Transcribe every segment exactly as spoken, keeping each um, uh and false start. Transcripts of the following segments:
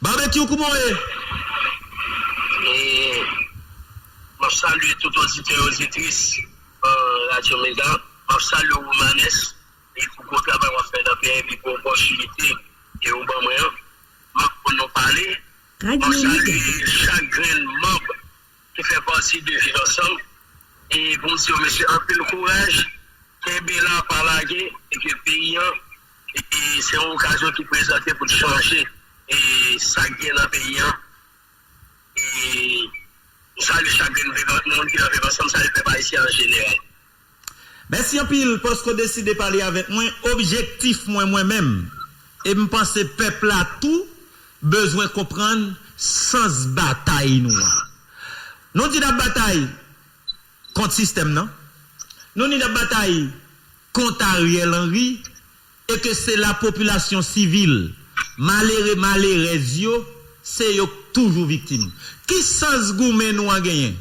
Babekyou, kouman w ye? E, m ap salye tout oditè, oditris, euh, Radyo Mega. M ap salye w, Romanes, e pou gwo travay w ap fè nan peyi, epi pou opòtinite ke w ban mwen an. M ap konn nou pale. M ap salye chak grenn manm ki fè pati de Viv Ansanm. E pou m di yo, mesye, anpil kouraj, kenbe la, pa lage, e ke peyi an, e, e se yon okazyon ki prezante pou l chanje, e sa k gen nan peyi an. E m salye chak grenn Viv An-, moun ki nan Viv Ansanm, salye pèp ayisyen an jeneral. Mèsi anpil paske w deside pale avèk mwen. Objektif mwen, mwen menm, e m panse pèp la tou, bezwen konprann sans batay nou an. Nou di n ap batay kont sistèm nan. Nou di n ap batay kont Ariel Henry e ke se lapopilasyon sivil, malere, malerèz yo, se yo k toujou viktim. Ki sans goumen nou an genyen?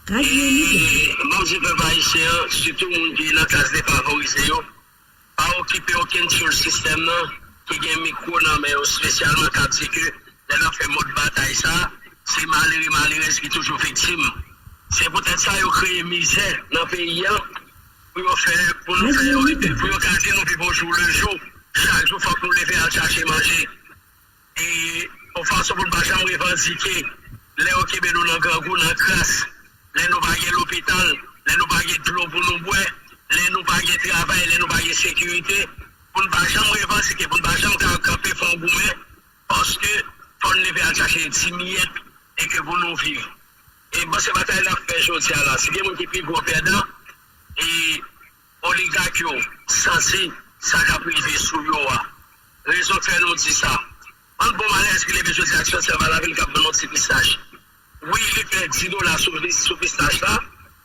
Radyo Mega. E, m ap di pèp ayisyen an, sitou moun ki nan klas defavorize yo, pa okipe okenn tchoul sistèm nan ki gen mikwo nan men yo espesyalman k ap di ke lè n ap fè mòd batay sa a, se malere, malerèz ki toujou viktim. Se poutèt sa yo kreye mizè nan peyi a pou yo fè, pou nou fè yo, pou yo ka di nou viv au jour le jour. Chak jou fòk nou leve al chache manje. E yon fason pou n pa janm revandike lè yo kenbe nou nan grangou, nan kras, lè nou pa gen lopital, lè nou pa gen dlo pou nou bwè, lè nou pa gen travay, lè nou pa gen sekirite, pou n pa janm revandike, pou n pa janm ka kanpe fè yon goumen, paske fò n leve al chache ti miyèt e ke pou nou viv. E m panse batay n ap fè jodi a la, si gen moun ki pi gwo pèdan, e oligak yo santi sa k ap rive sou yo a. Rezon k fè nou di sa. Ann bon malèz ki leve jodi a, ki sòti anba lavil k ap vann yon ti pistach. Wi, li pèdi dis dola sou, sou pistach la,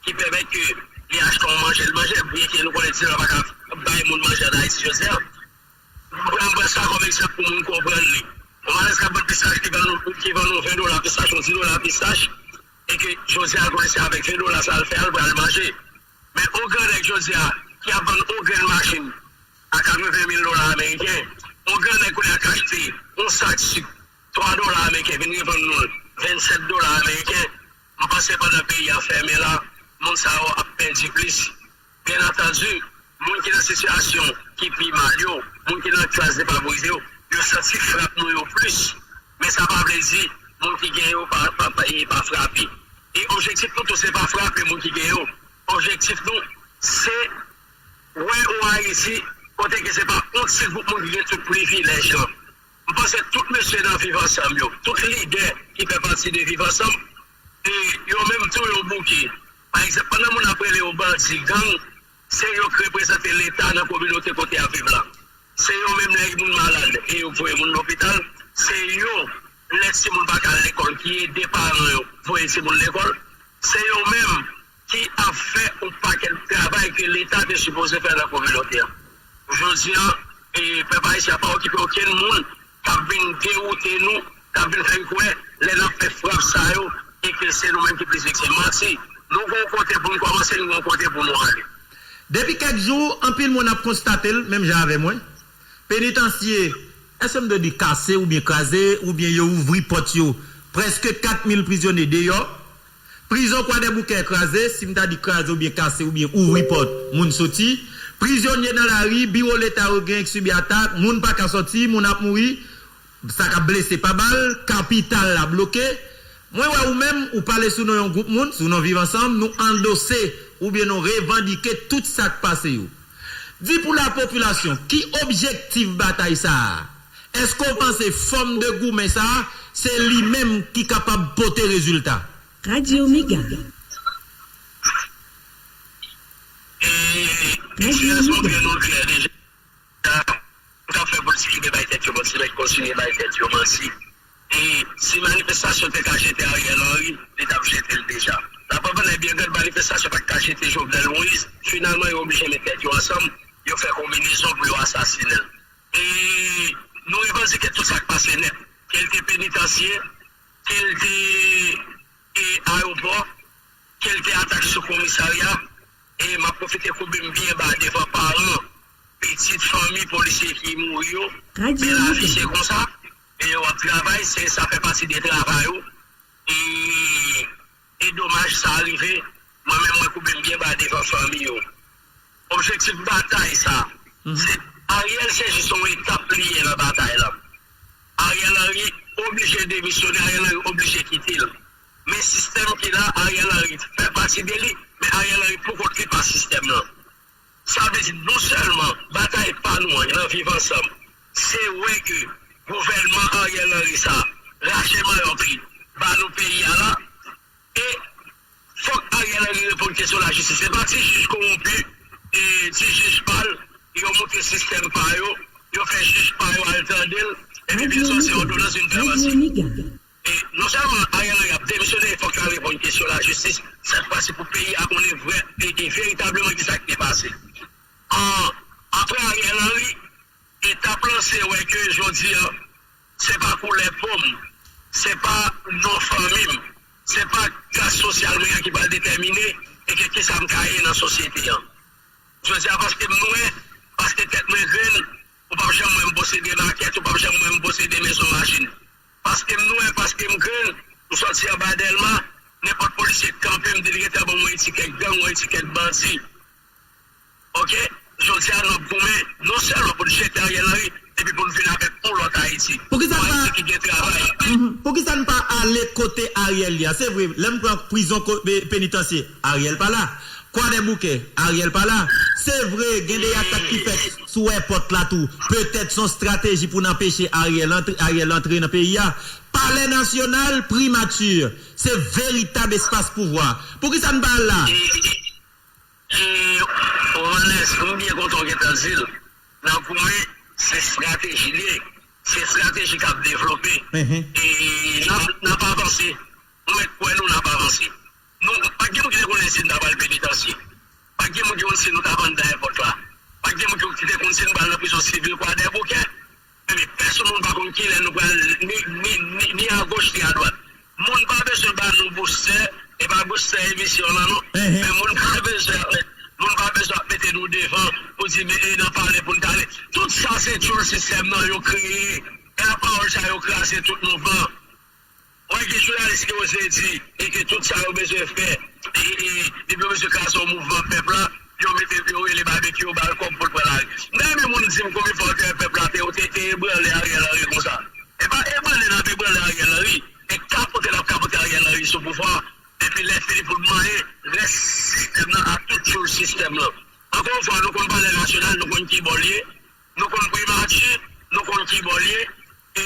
ki pèmèt ke li achte yon manje, l manje, byenke nou konnen dis dola pa ka bay moun manje ann Ayiti jodi a. M pran, m pran sa kòm egzanp pou moun konprann li. Yon malèz k ap vann pistach ki vann nou, ki vann nou ven dola pistach, yon dis dola pistach, e ke jodi a l konnen se avèk ven dola sa l fè a, l pral manje. Men yon gran nèg jodi a, ki ap vann yon grenn machin a katreven mil dola ameriken, yon gran nèg kounye a k achte yon sak sik twa dola ameriken, vin revann nou l vennsèt dola ameriken, m panse pandan peyi a fèmen la, moun sa yo ap pèdi plis. Byen antandi, moun ki nan sitiyasyon ki pi mal yo, moun ki nan klas defavorize yo, yo santi frap nou yo plis. Men sa pa vle di moun ki gen yo pa, pa, pa, e pa frape. E objektif nou tou, se pa frape moun ki gen yo. Objektif nou, se wè yon Ayiti kote ke se pa yon ti gwoup moun ki gen tout privilèj lan. M panse tout mesye nan Viv Ansanm yo, tout lidè ki fè pati de Viv Ansanm, e yo menm tou yo bouke. Pa egzanp, pandan moun ap rele yo bandi, gang, se yo k reprezante Leta nan kominote kote y ap viv la. Se yo menm lè moun malad e yo voye moun lopital. Se yo lè timoun pa ka al lekòl ki ede paran yo voye timoun lekòl. Se yo menm ki ap fè yon pakèt travay ke Leta te sipoze fè nan kominote a. Jodi a, e, pèp ayisyen an pa okipe okenn moun k ap vin dewoute nou, k ap vin fè n kwè lè n ap fè frap sa yo, e ke se nou menm ki plis viktim. Manti. Nou gon kote pou n kòmanse, nou gon kote pou nou ale. Depi kèk jou, anpil moun ap konstate l, menm jan avè mwen. Penitansye, èske m dwe di kase oubyen kraze, oubyen yo ouvri pòt yo? Prèske kat mil prizonye deyò. Prizon Kwadèboukè kraze, si m ta di kraze oubyen kase oubyen ouvri pòt, moun soti. Prizonye nan lari, biwo Leta yo genyen k sibi atak, moun pa ka sòti, moun ap mouri. Sa k ap blese pa bal, kapital la bloke. Mwen wè ou menm, ou pale sou non yon gwoup moun, sou non Viv Ansanm, nou andose oubyen nou revandike tout sa k pase yo. Di pou lapopilasyon, ki objektif batay sa a? Èske w panse fòm de goumen sa a, se li menm ki kapab pote rezilta? Radyo Mega. E, Radyo Mega. Sa, nou k ap fè politik ki bay tèt yo manti, nèg kontinye bay tèt yo manti. E si manifestasyon te ka jete Ariel Henry, li t ap jete l deja. N ap rapele byen, gad, manifestasyon pa t ka jete Jovenel Moïse, finalman, yo oblije met tèt yo ansanm, yo fè konbinezon pou yo asasinen l. E nou revandike tout sa k pase nèt, ke l te penitansye, ke l te e ayewopò, ke l te atak sou komisarya, e m ap pwofite koube m byen ba devan paran, pitit, fanmi polisye ki mouri yo. Men lavi se konsa. travay, se sa fè pati de travay ou. E, e domaj sa rive, mwen menm mwen koube m byen ba devan fanmi yo. Objektif batay sa, se Ariel se jis yon etap li ye nan batay la. Ariel Henry oblije demisyone, Ariel Henry oblije kite l. Men sistèm ki la, Ariel Henry fè pati de li, men Ariel Henry pou kont li pa sistèm nan. Sa vle di non sèlman batay pa nou an nan Viv Ansanm, se wè ke gouvènman Ariel Henry sa rache mayòt li ba nou peyi a la, e fòk Ariel Henry reponn kesyon lajistis. Se pa ti jij kowonpi, e ti jij pa l, yo monte sistèm pa yo, yo fè jij pa yo al tande l, epi vin sòti òdonans vin fè manti. E non sèlman Ariel Henry ap demisyone, fòk l al reponn kesyon lajistis, sèt fwa si pou peyi a konnen vrè e, e veritableman kisa ki te pase. An, apre Ariel Henry, etap lan se wè ke jodi a, se pa koulè po m, se pa non fanmi m, se pa klas sosyal mwen an ki pral detèmine e ke kisa m ka ye nan sosyete an. Jodi a, paske m nwè, paske tèt mwen grenn, ou p ap janm wè m posede makèt, ou p ap janm wè m posede mezon, machin. Paske m nwè, paske m grenn, m sòti anba Dèlma, nenpòt polisye k kanpe m, di l gentan ban m yon etikèt gang, yon etikèt bandi. Oke? Jodi a, n ap goumen, non sèlman pou n jete Ariel Henry, epi pou n vin avèk yon lòt Ayiti. Poukisa n Yon pa Ayiti ki gen travay. Mhm. Poukisa n pa ale kote Ariel ye a? Se vre, lè m pran prizon ko- pe- penitansye, Ariel pa la. Kwadèboukè, Ariel pa la. Se vre, gen de atak ki fèt sou èpòt la tou. Petèt se yon estrateji pou n anpeche Ariel antre, Ariel antre nan peyi a. Palè Nasyonal, Primati, se veritab espas pouvwa. Poukisa n pa al la? E, e, e, Ovanès, m byen kontan w gentan di l. Nan goumen, se estrateji li ye. Se estrateji k ap devlope. Mhm. E n ap, n ap avanse. Nou mèt kwè nou, n ap avanse. Nou, pa t gen moun ki te konnen si n ta pral penitansye. Pa t gen moun ki konn si nou t ap anndan èpòt la. Pa t gen moun ki, ki te konn si n pral nan prizon sivil Kwadèboukè. Ebyen, pèsonn moun pa konn kilè nou pral, ni, ni, ni, ni agoch, ni adwat. Moun pa bezwen ba nou boustè, e pa boustè emisyon lan non. Mhm. Men moun pa bezwen, moun pa bezwen ap mete nou devan pou di, men e nan palè pou n t ale. Tout sa se tchoul sistèm nan yo kreye. E a pawòl sa yo kraze tout mouvman. Wè gen jounalis ki oze di e ke tout sa yo bezwen fè, e, e, depi yo bezwen kraze yon mouvman pèp la, yo mete, yo rele Babekyou, yo ba l kòb pou l pran lari. M ta renmen moun di m konbyen fwa yo te wè pèp la te, te, te ebranle Ariel Henry konsa. E pa ebranle n ap ebranle Ariel Henry, e kapote n ap kapote Ariel Henry sou pouvwa, epi lè fini pou n manyen rès sistèm nan ak tout tchoul sistèm nan. Ankò yon fwa, nou konn Palè Nasyonal, nou konn ki bò l ye, nou konn Primati, nou konn ki bò l ye, e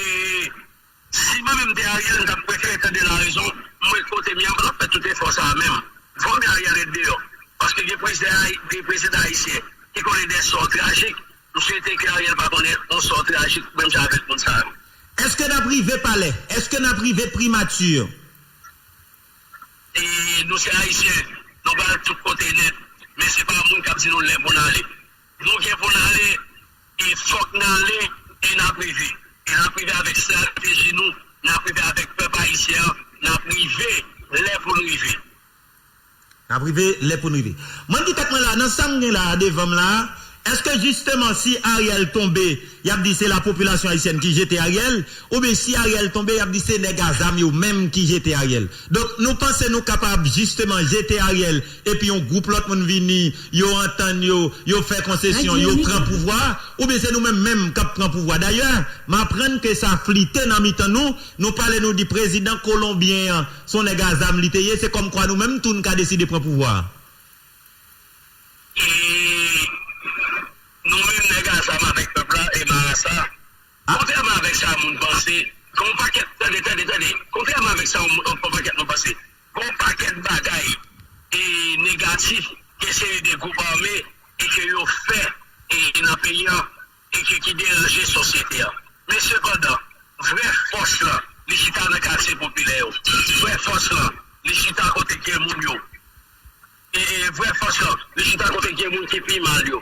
Si mwen menm m te Ariel, m t ap prefere tande larezon, mwen kote m ye a, m p ap fè tout efò sa a menm. Vòmye Ariel ret deyò. Paske gen prezidan, gen prezidan ayisyen ki konnen de sò trajik. M swete ke Ariel pa konnen yon sò trajik menm jan avèk moun sa yo. Èske n ap rive palè? Èske n ap rive primati? E nou se ayisyen, nou pral tout kote nèt. Men se pa moun k ap di nou lè pou n ale. Nou gen pou n ale, e fòk n ale, e n ap rive. E n ap rive avèk estrateji nou, n ap rive avèk pèp ayisyen an, n ap rive lè pou n rive. N ap rive lè pou n rive. Mwen di tèt mwen la, nan sa m gen la a devan m la a, èske jisteman si Ariel tonbe, y ap di se lapopilasyon ayisyèn ki jete Ariel, oubyen si Ariel tonbe, y ap di se nèg a zam yo menm ki jete Ariel? Donk, nou panse nou kapab jisteman jete Ariel, epi yon gwoup lòt moun vini, yo antann yo, yo fè konsesyon, yo pran pouvwa, oubyen se nou menm menm k ap pran pouvwa? Dayè, m aprann ke sa flite nan mitan nou, nou pale nou di prezidan kolonbyen an, se yon nèg a zam li te ye, se kòmkwa nou menm tou n ka deside pran pouvwa a. E nou menm nèg a zam avèk pèp la e marasa, kontrèman avèk sa moun panse, gen yon pakèt, tande, tande, tande, kontrèman avèk sa yon, yon pakèt moun panse, gen yon pakèt bagay e negatif ke seri de gwoup ame e ke yo fè e nan peyi an e ke ki deranje sosyete an. Men sepandan, vrè fòs lan, li chita nan katye popilè yo. Vrè fòs lan, li chita kote gen moun yo. E, e vrè fòs lan, li chita kote gen moun ki pi mal yo.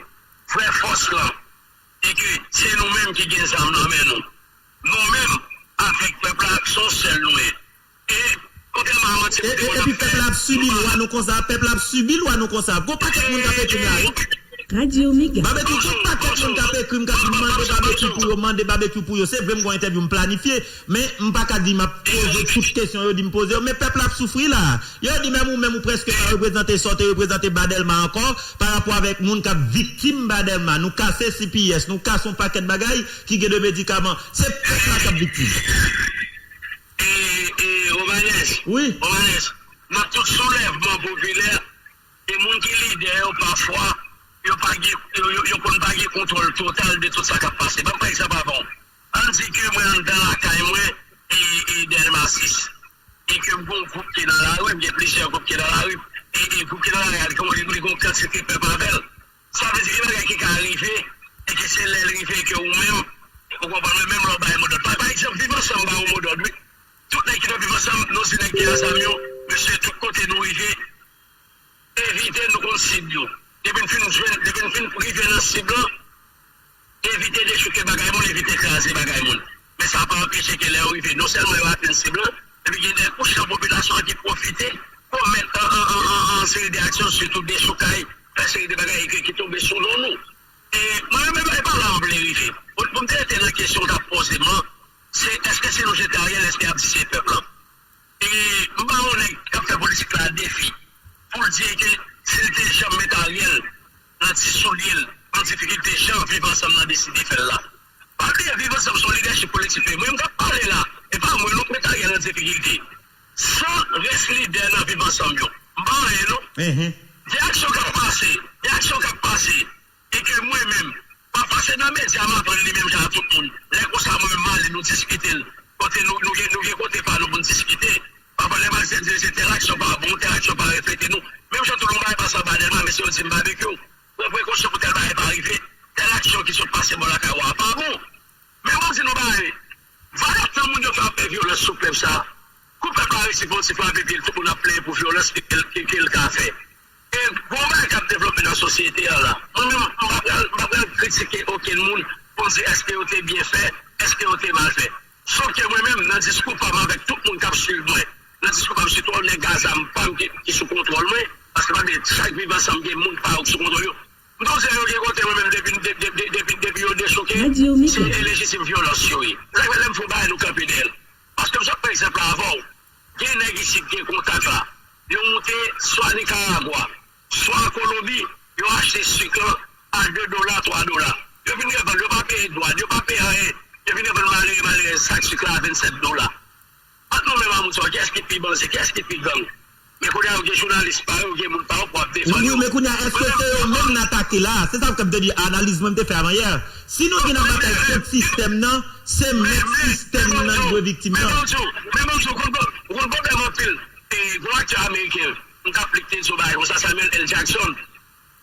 Vrè fòs lan, e ke se nou menm ki gen zam nan men nou. Nou menm, avèk pèp la, se yon sèl nou ye. E, kontrèman a manti, e, e, epi pèp la ap sibi lwa nou konsa, pèp la ap sibi lwa nou konsa. Gon pakèt moun k ap ekri la, wi. Radio Mega. Babekyou, gon pakèt moun k ap ekri m, k ap di m mande Babekyou pou yo, mande Babekyou pou yo. Se vre, m gon entèvyou m planifye, men m pa ka di m ap poze tout kesyon yo di m poze yo. Men pèp la ap soufri la. Yo di menm ou menm ou prèske pa reprezante sa w te reprezante ba Dèlma ankò, pa rapò avèk moun k ap viktim ba Dèlma. Nou kase C P S, nou kase yon pakèt bagay ki gen de medikaman. Se pèp la k ap viktim. E, e, Romanes, wi. Romanes, nan tout soulèvman popilè, e moun ki lidè yo, pafwa, yo pa gen, yo, yo, yo konn pa gen kontwòl total de tout sa k ap pase. Ban m pran egzanp avè w. Ann di ke mwen anndan lakay mwen, e, e Dèlma sis. E ke m gon gwoup ki nan lari, m gen plizyè gwoup ki nan lari. E, e gwoup ki nan lari a, li gon, li, li gon kantite pèp avè l. Sa vle di gen bagay ki ka rive, e ke se lè l rive ke ou menm, ou konprann mwen, menm lè w bay modòd. Pa, pa egzanp, Viv Ansanm ba ou modòd, wi. Tout nèg ki nan Viv Ansanm, nou se nèg ki a zam yo, mesye, tout kote nou rive, evite nou konn sib yo. Depi n fin jwenn, depi n fin rive nan sib lan, evite dechouke bagay moun, evite kraze bagay moun. Men sa pa anpeche ke lè yo rive, non sèlman yo atenn sib lan, epi gen de kouch nan popilasyon an ki pwofite komèt an, an, an, an, an seri de aksyon, sitou dechoukay, fè seri de bagay ki, ki tonbe sou non nou. E mwen menm, e pa la m vle rive. Pou, pou m te rete nan kesyon w t ap poze m lan, se èske si nou jete Ariel, èske y ap di se pèp lan? E m ba yon nèg k ap fè politik la defi pou l di ke si l te janm met Ariel nan ti soulye l, nan difikilte jan Viv Ansanm nan deside fè l la. Pa bliye, Viv Ansanm se yon lidèchip politik li ye. Mwen menm k ap pale la, e pa mwen non k met Ariel nan difikilte. San rès lidè nan Viv Ansanm yo, m pa anyen non. De aksyon k ap pase, de aksyon k ap pase, e ke mwen menm, pafwa se nan medya m aprann li menm jan ak tout moun. Lè konsa mwen menm m ale, nou diskite l. Kote nou, nou gen, nou gen kote pa nou pou n diskite. Pafwa lè malfektè di se tèl aksyon pa bon, tèl aksyon pa reflete nou. Menm jan tou lè yon bagay pase anba Dèlma, mesye yo di m Babekyou, pran prekosyon pou tèl bagay pa rive. Tèl aksyon ki sot pase bò lakay ou a pa bon. Men mwen di nou bagay, valè tan moun yo fè ap fè vyolans sou pèp sa. Kou pèp la resi fè yon ti frape pye l, tout moun ap plenyen pou vyolans ke, ke, ke, ke l ka fè. E gon bagay k ap devlope nan sosyete a la. Mwen menm, m pa pral, m pa pral kritike okenn moun pou m di èske yo te byen fè, èske yo te mal fè. Sof ke mwen menm, nan diskou pa m avèk tout moun k ap swiv mwen, nan diskou pa m sitou nèg a zam pa m ki, ki sou kontwòl mwen, paske pa bliye chak Viv Ansanm gen moun pa yo ki sou kontwòl yo. M t ap di yo gen kote mwen menm depi, depi, depi, depi, depi yo dechouke, se lejitim vyolans yo ye. Se sa k fè lè m fè yon bagay nou kanpe dèyè l. Paske m sot pran egzanp la avè w. Gen nèg isit gen kontak la. Yo moute swa Nikaragwa, swa Kolonbi, yo achte sik lan a de dola, twa dola. Yo vin revann, yo pa peye dwàn, yo pa peye anyen. Yo vin revann malere, malere sak sik la a vennsèt dola. Ant nou menm a moun sa yo, kiyès ki pi banze, kiyès ki pi gang? Men kounye a yo gen jounalis pa yo, yo gen moun pa yo pou ap defann yo. Wi, men kounye a, èske se yo menm n atake la a? Se sa m t ap di, analiz mwen m te fè avanyè. Si nou vin ap batay kont sistèm nan, se menm sistèm nan ki dwe viktim nan. Men ban m di w, men ban m di w, ou konn, ou konn pwoblèm anpil. E, gon aktè ameriken, m t ap li k te di yon bagay konsa, Samuel L. Jackson.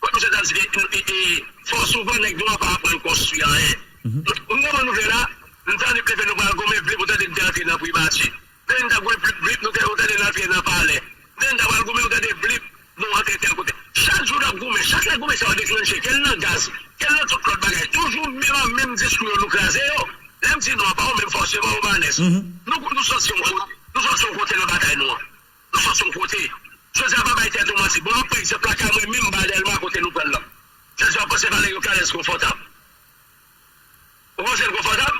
Kot misye t ap di ke, e, e, fò souvan nèg nwa pa aprann konstwi anyen. M konprann nou vle la, m tande blip nou pral goumen, blip ou tande n te antre nan primati. Tande n t ap goumen, blip, blip nou te, ou tande n antre nan palè. Tande n t ap pral goumen, ou tande blip nou antre tèl kote. Chak jou n ap goumen, chak lè goumen sa yo deklanche, ke l nan gaz, ke l nan tout lòt bagay, toujou menm a menm diskou yo nou kraze yo. Lè m di nou an, pa ou menm fòseman Romanes. Nou, nou sòti yon kote, nou sòti yon kote nan batay nou an. Nou sòti yon kote. Jodi a pa bay tèt ou manti. Bon, m ap pran egzanp lakay mwen menm, ba Dèlma kote nou pran l lan. Jodi a w panse Valerio Cales konfòtab? Ou panse l konfòtab?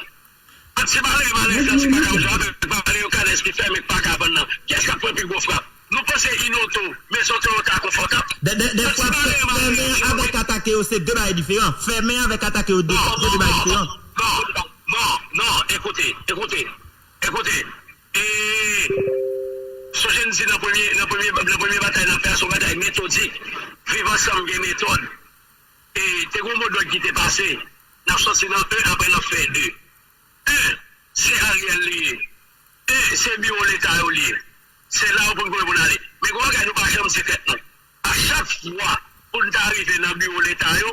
Ant ti malere malere Fransik pa ka wouj avèk Valerio Cales ki fèmen k pa ka vann nan, kiyès k ap pran pi gwo frap? Nou panse Inoto, Mezon Toyota konfòtab? Dè, dè, dèfwa, fèmen avèk atake yo se de bagay diferan. Fèmen avèk atake yo de, se de bagay diferan. Non, non, non, non, ekoute, ekoute, ekoute. E, sonje n di nan premye, nan premye, nan premye batay n ap fè a, se yon batay metodik. Viv Ansanm gen metòd. E, te gen yon modòd ki te pase, n ap sòti nan en, apre n ap fè de. En, se Ariel li ye. En, se biwo Leta yo li ye. Se la yo pou n konnen pou n ale. Men gon bagay nou pa janm di tèt nou. A chak fwa pou n ta rive nan biwo Leta yo,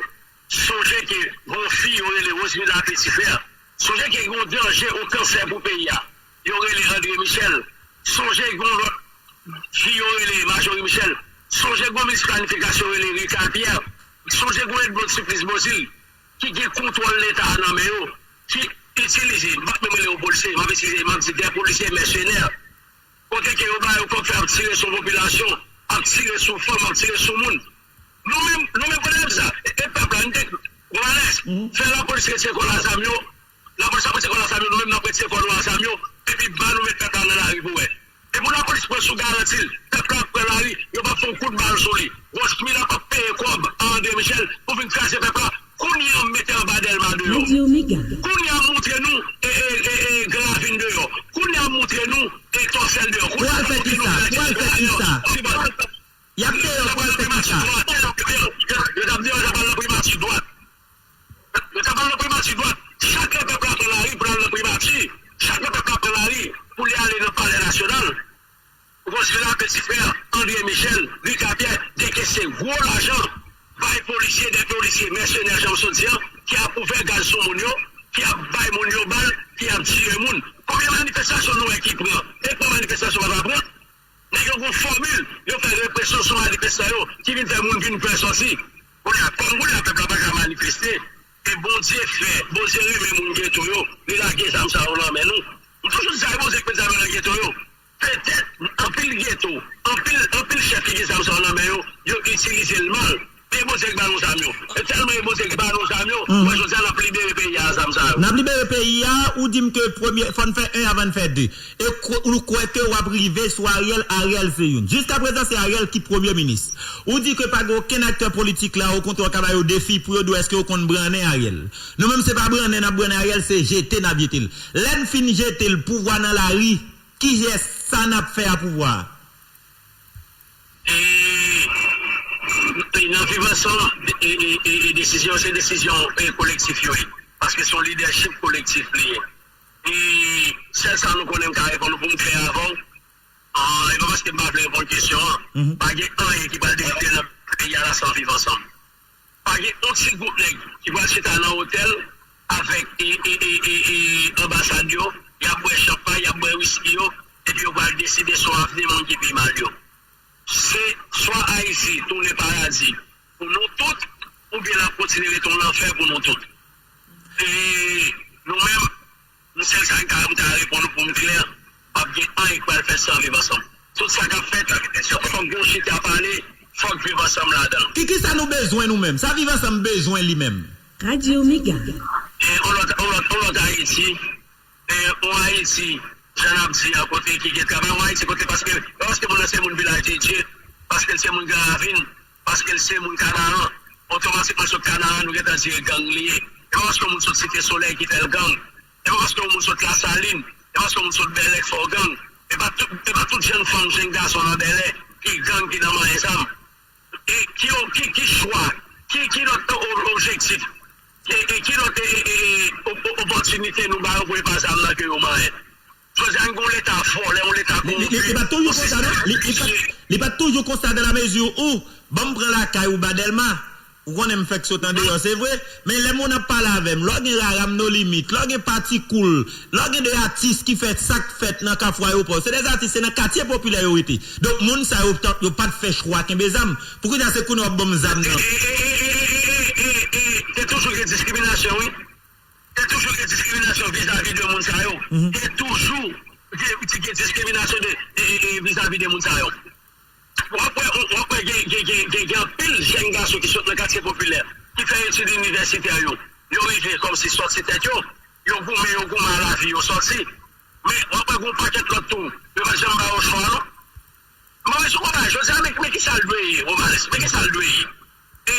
sonje ke gon fi yo rele Rosemila Petit-Frère. Sonje ke gon danje, yon kansè pou peyi a. Yo rele André Michel. Sonje gon lòt fi yo rele Marjorie Michel. Sonje gon minis planifikasyon yo rele Ricard Pierre. Sonje gon Edmonde Supplice Beauzile ki gen kontwòl Leta a nan men yo, ki itilize, m p ap menm rele yo polisye, m ap itilize, m ap di de polisye mèsenè. Kote ke yo ba yo kòb fè ap tire sou popilasyon, ap tire sou fanm, ap tire sou moun. Nou menm, nou menm pwoblèm sa. E, e pèp Fè lapolis retire kò l a zam yo. Lapolis ap retire kò l a zam yo, nou menm n ap retire kò nou a zam yo. Epi ba nou met pèp la nan lari pou wè. Epi lapolis pran sou garanti l, pèp la ap pran lari, yo p ap fè yon kout bal sou li. Rochemil ap ap peye kòb a André Michel pou vin kraze pèp la. Kounye a m mete anba Dèlma deyò. Kounye a m moutre nou e, e, e, e, Gran Ravin deyò. Kounye a m moutre nou e Tòsèl deyò. Kounye a m moutre nou Vilaj deyò. Y ap deyò pou al fè kisa? Yo t ap deyò, yo t ap al nan primati dwat. Yo t ap al nan primati dwat. Chak lè pèp la pran lari pou l al nan primati, chak lè pèp la pran lari pou li ale nan Palè Nasyonal, Rochemil a peti frè André Michel, Rica Pierre, dekese gwo lajan bay polisye, de polisye mèsenè, jan m sot di an, ki ap ouvè gaz sou moun yo, ki ap bay moun yo bal, ki ap tiye moun. Konbyen manifestasyon nou wè ki pran? E pran manifestasyon pa pran? Nèg yo gon fòmil, yo fè represyon sou manifestan yo, ki vin fè moun vin pè sòsi. Kounye a, kòm kounye a pèp la pa ka manifeste, e Bondye fè, Bondye renmen moun geto yo, li lage zam sa yo nan men nou. M toujou di sa, e Bondye k met zam yo nan geto yo. Petèt, anpil geto, anpil, anpil chèf ki gen zam sa yo nan men yo, yo itilize l mal. E Bondye k ba nou zam yo. E tèlman e Bondye k ba nou zam yo, mwen jodi a n ap libere peyi a zam sa yo. N ap libere peyi a, ou di m ke premye, fò n fè en avan n fè de. E kw-, ou kwè ke w ap rive sou Ariel, Ariel se youn. Jiskaprezan, se Ariel ki premye minis. Ou di ke pa gen okenn aktè politik la, okontrè, w ka ba yo defi pou yo di w èske yo konn brannen Ariel. Nou menm, se pa brannen n ap brannen Ariel, se jete n ap jete l. Lè n fin jete l, pouvwa nan lari, kiyès sa n ap fè a pouvwa a? E, e nan Viv Ansanm, e, e, e, e desizyon, se desizyon, e, kolektif yo ye. Paske se yon lidèchip kolektif li ye. E sèl sa nou konnen m ka reponn ou pou m klè avè w. Ah, e pa paske m pa vle reponn kesyon an. Pa gen anyen ki pral deside nan peyi a la san Viv Ansanm. Pa gen yon ti gwoup nèg ki pral chita nan otèl avèk e, e, e, e, e, anbasad yo, y ap bwè chanpay, y ap bwè wiski yo, epi yo pral deside sou avni moun ki pi mal yo. Se swa Ayiti tounen paradi pou nou tout, oubyen l ap kontinye ret yon lanfè pou nou tout. E nou menm, m sèl sa m ka, m ka reponn ou pou m klè, p ap gen anyen k pral fèt san Viv Ansanm. Tout sa k ap fèt, fòk gen yon chita pale, fòk Viv Ansanm ladan l. Ki, ki sa nou bezwen nou menm? Sa Viv Ansanm bezwen li menm? Radyo Mega. E yon lòt, yon lòt, yon lòt Ayiti, e yon Ayiti, jan n ap di an, kote ki gen travay, yon Ayiti kote paske, paske moun nan se moun Vilaj de Dye, paske l se moun Gran Ravin, paske l se moun Kanaran, otomatikman sot Kanaran, nou gentan di e gang li ye. E pa paske yon moun sot Site Solèy ki fè l gang. E pa paske yon moun sot Lasalin, e pa paske yon moun sot Bèlè k fè w gang. E pa tout, e pa tout jèn fanm, jèn gason nan Bèlè ki gang, ki nan manyen zam. E ki, ki, ki chwa, ki, ki lòt o-, o-, objektif, e, e ki lòt e, e, e, e, o-, o-, opòtinite nou ba yo pou yo pa zam nan ke yo manyen? Jodi a, n gen yon leta vòlè, yon leta kowonpi, yon sistèm visye. Li, li, li, li pa t toujou konsa, non? Li, li pa, li pa t toujou konsa dans la mesure où, ban m pran lakay ou ba Dèlma. Ou konnen m fèk sot andeyò, se vre. Men lè moun ap pale avè m, lè w gen Rara m No Limit, lè w gen Pati Koul, lè w gen de atis ki fè sa k fèt nan Kafou Ayewopò, se de atis, se nan katye popilè yo rete. Donk, moun sa yo, yo pa t fè chwa kenbe zam. Pou kounya, se kounye w ap ban m zam nan. E, e, e, e, e, e, e, e, te toujou gen diskriminasyon, wi. Te toujou gen diskriminasyon vizavi de moun sa yo. Te toujou gen, gen diskriminasyon de, e, e, e, vizavi de moun sa yo. W ap wè, w ap wè gen, gen, gen, gen, gen anpil jèn gason ki sot nan katye popilè, ki fè etid inivèsitè yo. Yo rive kòmsi sòti tèt yo. Yo goumen, yo goumen a lavi, yo sòti. Men, w ap wè gen yon pakèt lòt tou. Yo pa t janm ba yo chwa, non. Mawis, ou konprann, jodi a, men, men kisa l dwe ye, Romalis? Men kisa l dwe ye? E,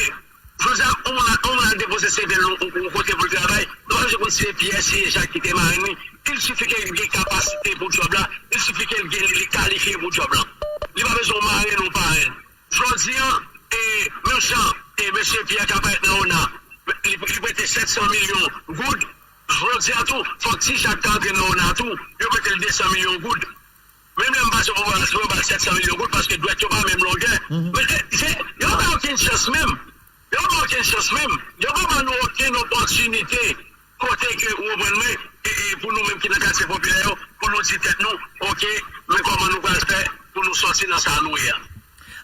jodi a, yon moun, yon moun al depoze seve l yon, yon, yon kote pou l travay, nou pa bezwen konn si se Pyè, si se Jak ki te marenn li. Il sifi ke l gen kapasite pou djòb la, il sifi ke l gen li, li kalifye pou djòb la. Li pa bezwen yon marenn, yon parenn. Jodi a, e, menm jan, e, mesye Pyè ka parèt nan ona, li, li prete sèt san milyon goud, jodi a tou, fòk ti Jak ta antre nan ona tou, yo prete l de san milyon goud. Menm lè m pase pou Romalis, yo ba l sèt san milyon goud paske dwèt yo pa menm longè. Men se, se, yo pa ba okenn chans menm. Yo pa ba okenn chans menm. Yo pa ba nou okenn opòtinite kote ke, ou konprann mwen, e, e, pou nou menm ki nan katye popilè yo, pou nou di tèt nou, oke, men kòman nou pral fè pou nou sòti nan sa nou ye a.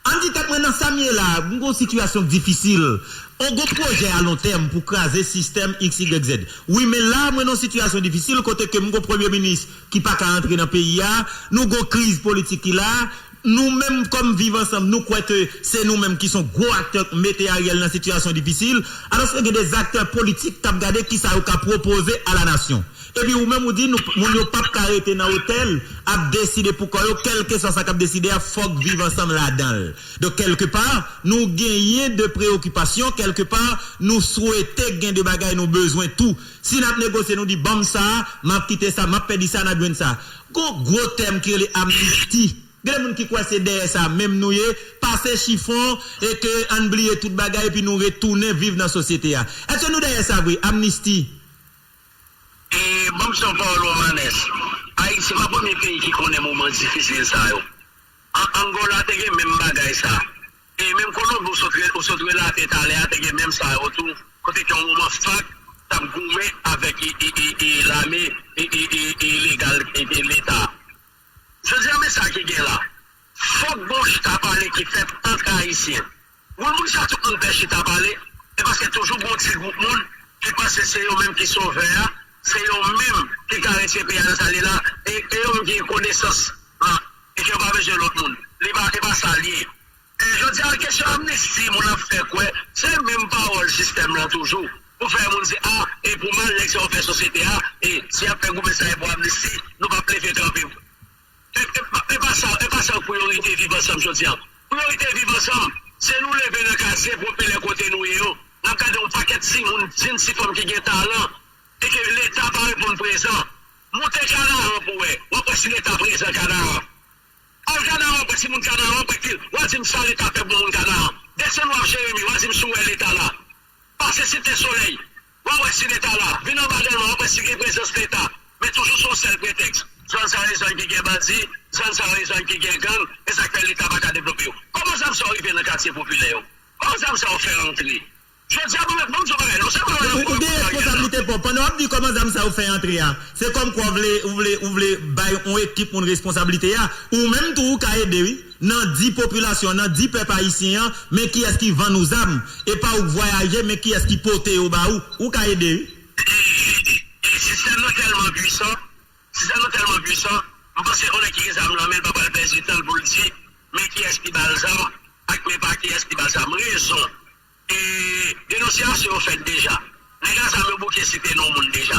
Ann di tèt mwen, nan sa m ye la, m gon sitiyasyon k difisil. On gon pwojè a lon tèm pou kraze sistèm X Y Z. Wi, men la, mwen nan sitiyasyon difisil kote ke m gon premye minis ki pa ka antre nan peyi a, nou gon kriz politik ki la, nou menm kòm Viv Ansanm, nou kwè ke se nou menm ki se yon gwo aktè k mete Ariel nan sitiyasyon difisil, alòske gen de aktè politik k ap gade kisa yo ka pwopoze a la nasyon. Epi ou menm ou di nou, moun yo p ap ka rete nan otèl ap deside pou kò yo, kèlkeswa sa k ap deside a, fòk Viv Ansanm ladan l. Donk, kèlkepa, nou genyen de preyokipasyon, kèlkepa, nou swete gen de bagay nou bezwen tou. Si n ap negosye, nou di, ban m sa, m ap kite sa, m ap pèdi sa, n ap jwenn sa. Gon gwo tèm ki rele amnisti. Gen de moun ki kwè se dèyè sa menm nou ye, pase chifon, e ke ann bliye tout bagay, epi nou retounen viv nan sosyete a. Èske nou dèyè sa vre, amnisti? E ban m sa yon pawòl, Romanes. Ayiti pa premye peyi ki konnen moman difisil sa yo. An-, Angola te gen menm bagay sa. E menm Kolonbi ou sot re-, ou sot relate talè a, te gen menm sa yo tou, kote ke yon moman fak t ap goumen avèk i, i, i, i, lame i, i, i, ilegal i, i, Leta. Jodi a, men sa ki gen la. Fòk gon chita pale ki fèt ant Ayisyen. Moun, moun sa tout moun fè chita pale, e paske toujou gon ti gwoup moun ki panse se yo menm ki sovè a, se yo menm ki ka retire peyi a nan sa l ye la, e, e yo menm ki gen konesans lan, e ke yo pa bezwen lòt moun. Li pa, e pa sa l ye. E jodi a, kesyon amnisti, moun ap fè kwè, se menm pawòl sistèm lan toujou. Pou fè moun di, a, e pou mal nèg sa yo fè sosyete a, e si y ap fè goumen sa, e pou amnisti, nou p ap leve kanpe. E, e, pa- e pa sa, e pa sa priyorite Viv Ansanm jodi a. Priyorite Viv Ansanm, se nou leve nan katye popilè kote nou ye yo. N ap gade yon pakèt timoun, jenn ti fanm ki gen talan, e ke Leta pa reponn prezan. Moute Kanaran pou wè. W ap wè si Leta prezan Kanaran. Al Kanaran, w ap wè timoun Kanaran, w ap wè ki, w a di m sa Leta fè pou moun Kanaran. Desann w ap Jeremi, w a di m si w wè Leta la. Pase Site Solèy, w a wè si Leta la. Vin anba Dèlma, w a wè si gen prezans Leta. Men toujou se yon sèl pretèks. Zòn sa yo se zòn ki gen bandi, zòn sa yo se zòn ki gen gang, e sa k fè Leta pa ka devlope yo. Kòman zam sa yo rive nan katye popilè yo? Kòman zam sa yo fè rantre? Jodi a, ban m, ban m di w bagay, non sèlman yo Ou, ou gen reponn nan responsabilite pa w. Pandan w ap di kòman zam sa yo fè antre a, se kòmkwa w vle, ou vle, ou vle bay yon ekip moun responsablite a. Ou menm tou, ou ka ede, wi. Nan di popilasyon, nan di pèp ayisyen an, men kiyès ki vann ou zam. E pa ou k vwayaje, men kiyès ki pote yo ba ou. Ou ka ede, wi. E, e, e sistèm nan tèlman pwisan, sistèm nan tèlman pwisan, m panse yon nèg ki gen zam nan men l pa pral pèdi tan l pou l di, men kiyès ki ba l zam, ak men pa kiyès ki ba l zam. Rezon. E denonsyasyon yo fèt deja. Nèg a zam yo bouke site non moun deja.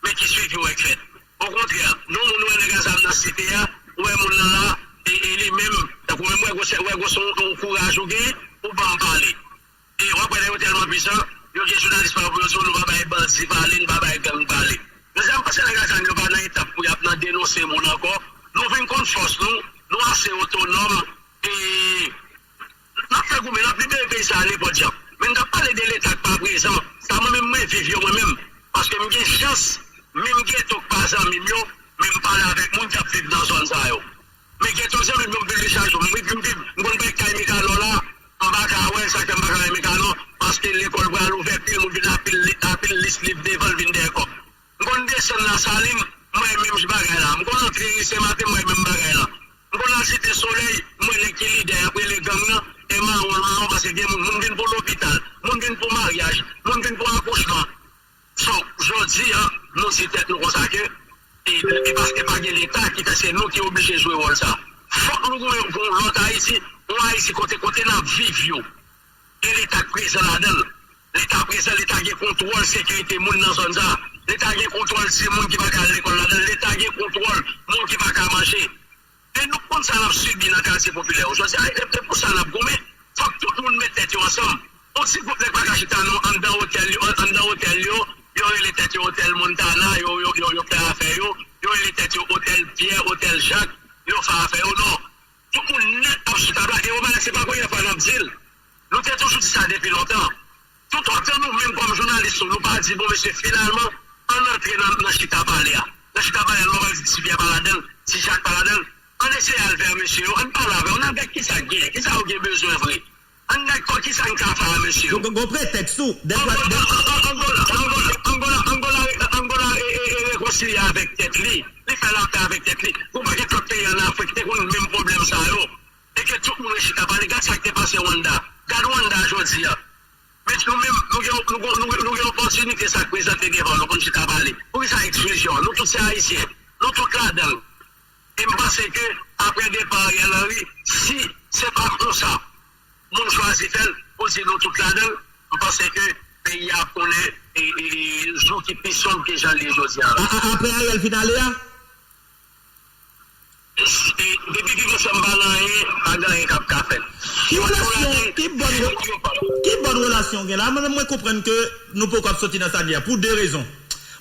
Men ki swivi w wè k fèt? Okontrè, non moun ou wè nèg a zam nan site a, ou wè moun nan la, e, e li menm, tankou menm wè gwo, wè gwo se yon, yon kouraj ou gen, ou ban m pale. E w ap wè nèg yo tèlman pwisan, yo gen jounalis pa yo pou yo di w nou pa bay bandi pale, nou pa bay gang pale. Mezanmi, m panse nèg a zam yo pa nan etap pou y ap nan denonse moun ankò. Nou vin konn fòs nou, nou ase otonòm, e N ap fè goumen, n ap libere peyi sa a nenpòt jan. Men n t ap pale de Leta k pa prezan. Sa mwen menm mwen viv yo mwen menm. Paske m gen chans, menm geto k pa zanmi m yo, men m pale avèk moun k ap viv nan zòn sa yo. Men geto zanmi m yo m viv li chak jou. M viv, m viv, m konn bay kay Mikalò la, m pa ka wè l, sa k fè m pa ka wè Mikalò, paske lekòl pral ouvè, pil moun vin apil li-, apil lis liv devan l vin dèyè kòb. M konn desann Lasalin, m wè menm jan bagay la. M konn antre Ri Sen Maten, m wè menm bagay la. M konn al Site Solèy, m wè nèg ki lidè y ap rele gang nan, e mawon l mawon paske gen moun, moun vin pou lopital, moun vin pou maryaj, moun vin pou akouchman. So, jodi a, nou di tèt nou konsa ke, e, e paske pa gen Leta ki fè se nou ki oblije jwe wòl sa. Fòk nou goumen pou yon lòt Ayiti, yon Ayiti kote, kote n ap viv yo. Gen Leta k prezan ladan l. Leta prezan, Leta gen kontwòl sekirite moun nan zòn sa. Leta gen kontwòl timoun ki pa ka al lekòl ladan l. Leta gen kontwòl moun ki pa ka manje. E nou konn sa n ap sibi nan katye popilè yo. Jodi a, e, e pou sa n ap goumen. Fòk tout moun met tèt yo ansanm. Yon ti gwoup nèg pa ka chita non anndan otèl yo, an, anndan otèl yo, yo rele tèt yo Otèl Montana, yo, yo, yo, yo fè afè yo, yo rele tèt yo Otèl Pyè, Otèl Jak, yo fè afè yo, non. Tout moun nèt ap sou tab la, e Romanes se pa premyè fwa n ap di l. Nou te toujou di sa depi lontan. Toutotan nou menm kòm jounalis yo, nou pa di, bon, mesye, finalman, ann antre nan, nan chita pale a. Nan chita pale a, nou pa pral di Ti Pyè pa ladan l, Ti Jak pa ladan l. Ann eseye al vè mesye yo, ann pale avè yo, ann al gad kisa k genyen, kisa yo gen bezwen vre. Ann gad kò kisa n ka fè a mesye yo. Gon, gon pretèks tou. Dèfwa, Angola, Angola, Angola, Angola, Angola, Angola, e, e, e rekonsilye avèk tèt li. Li fè lapè avèk tèt li. Gon pakèt lòt peyi ann Afrik te konn menm pwoblèm sa yo. E ke tout moun rechita pale, gad sa k te pase Rwanda. Gad Rwanda jodi a. Men nou menm, nou gen, nou, nou, nou, nou gen opòtinite sa k prezante devan nou pou n chita pale. Poukisa eksklizyon? Nou tout se Ayisyen. Nou tout ladan l. E m panse ke Apre depa Ariel Henry, si se pa konsa, moun chwazi fè l, pou di nou tout ladan l, m panse ke peyi a ap konnen e, e, e, jou ki pi sonb ke jan l ye jodi a la. A- a- Apre Ariel fin ale a? E, depi Viv Ansanm pa nan anyen, pa gen anyen k ap ka fèt. Ki relasyon, ki bòn, ki bòn relasyon w gen la? Mwen menm, mwen konprann ke nou poko ap soti nan sa n ye a pou de rezon.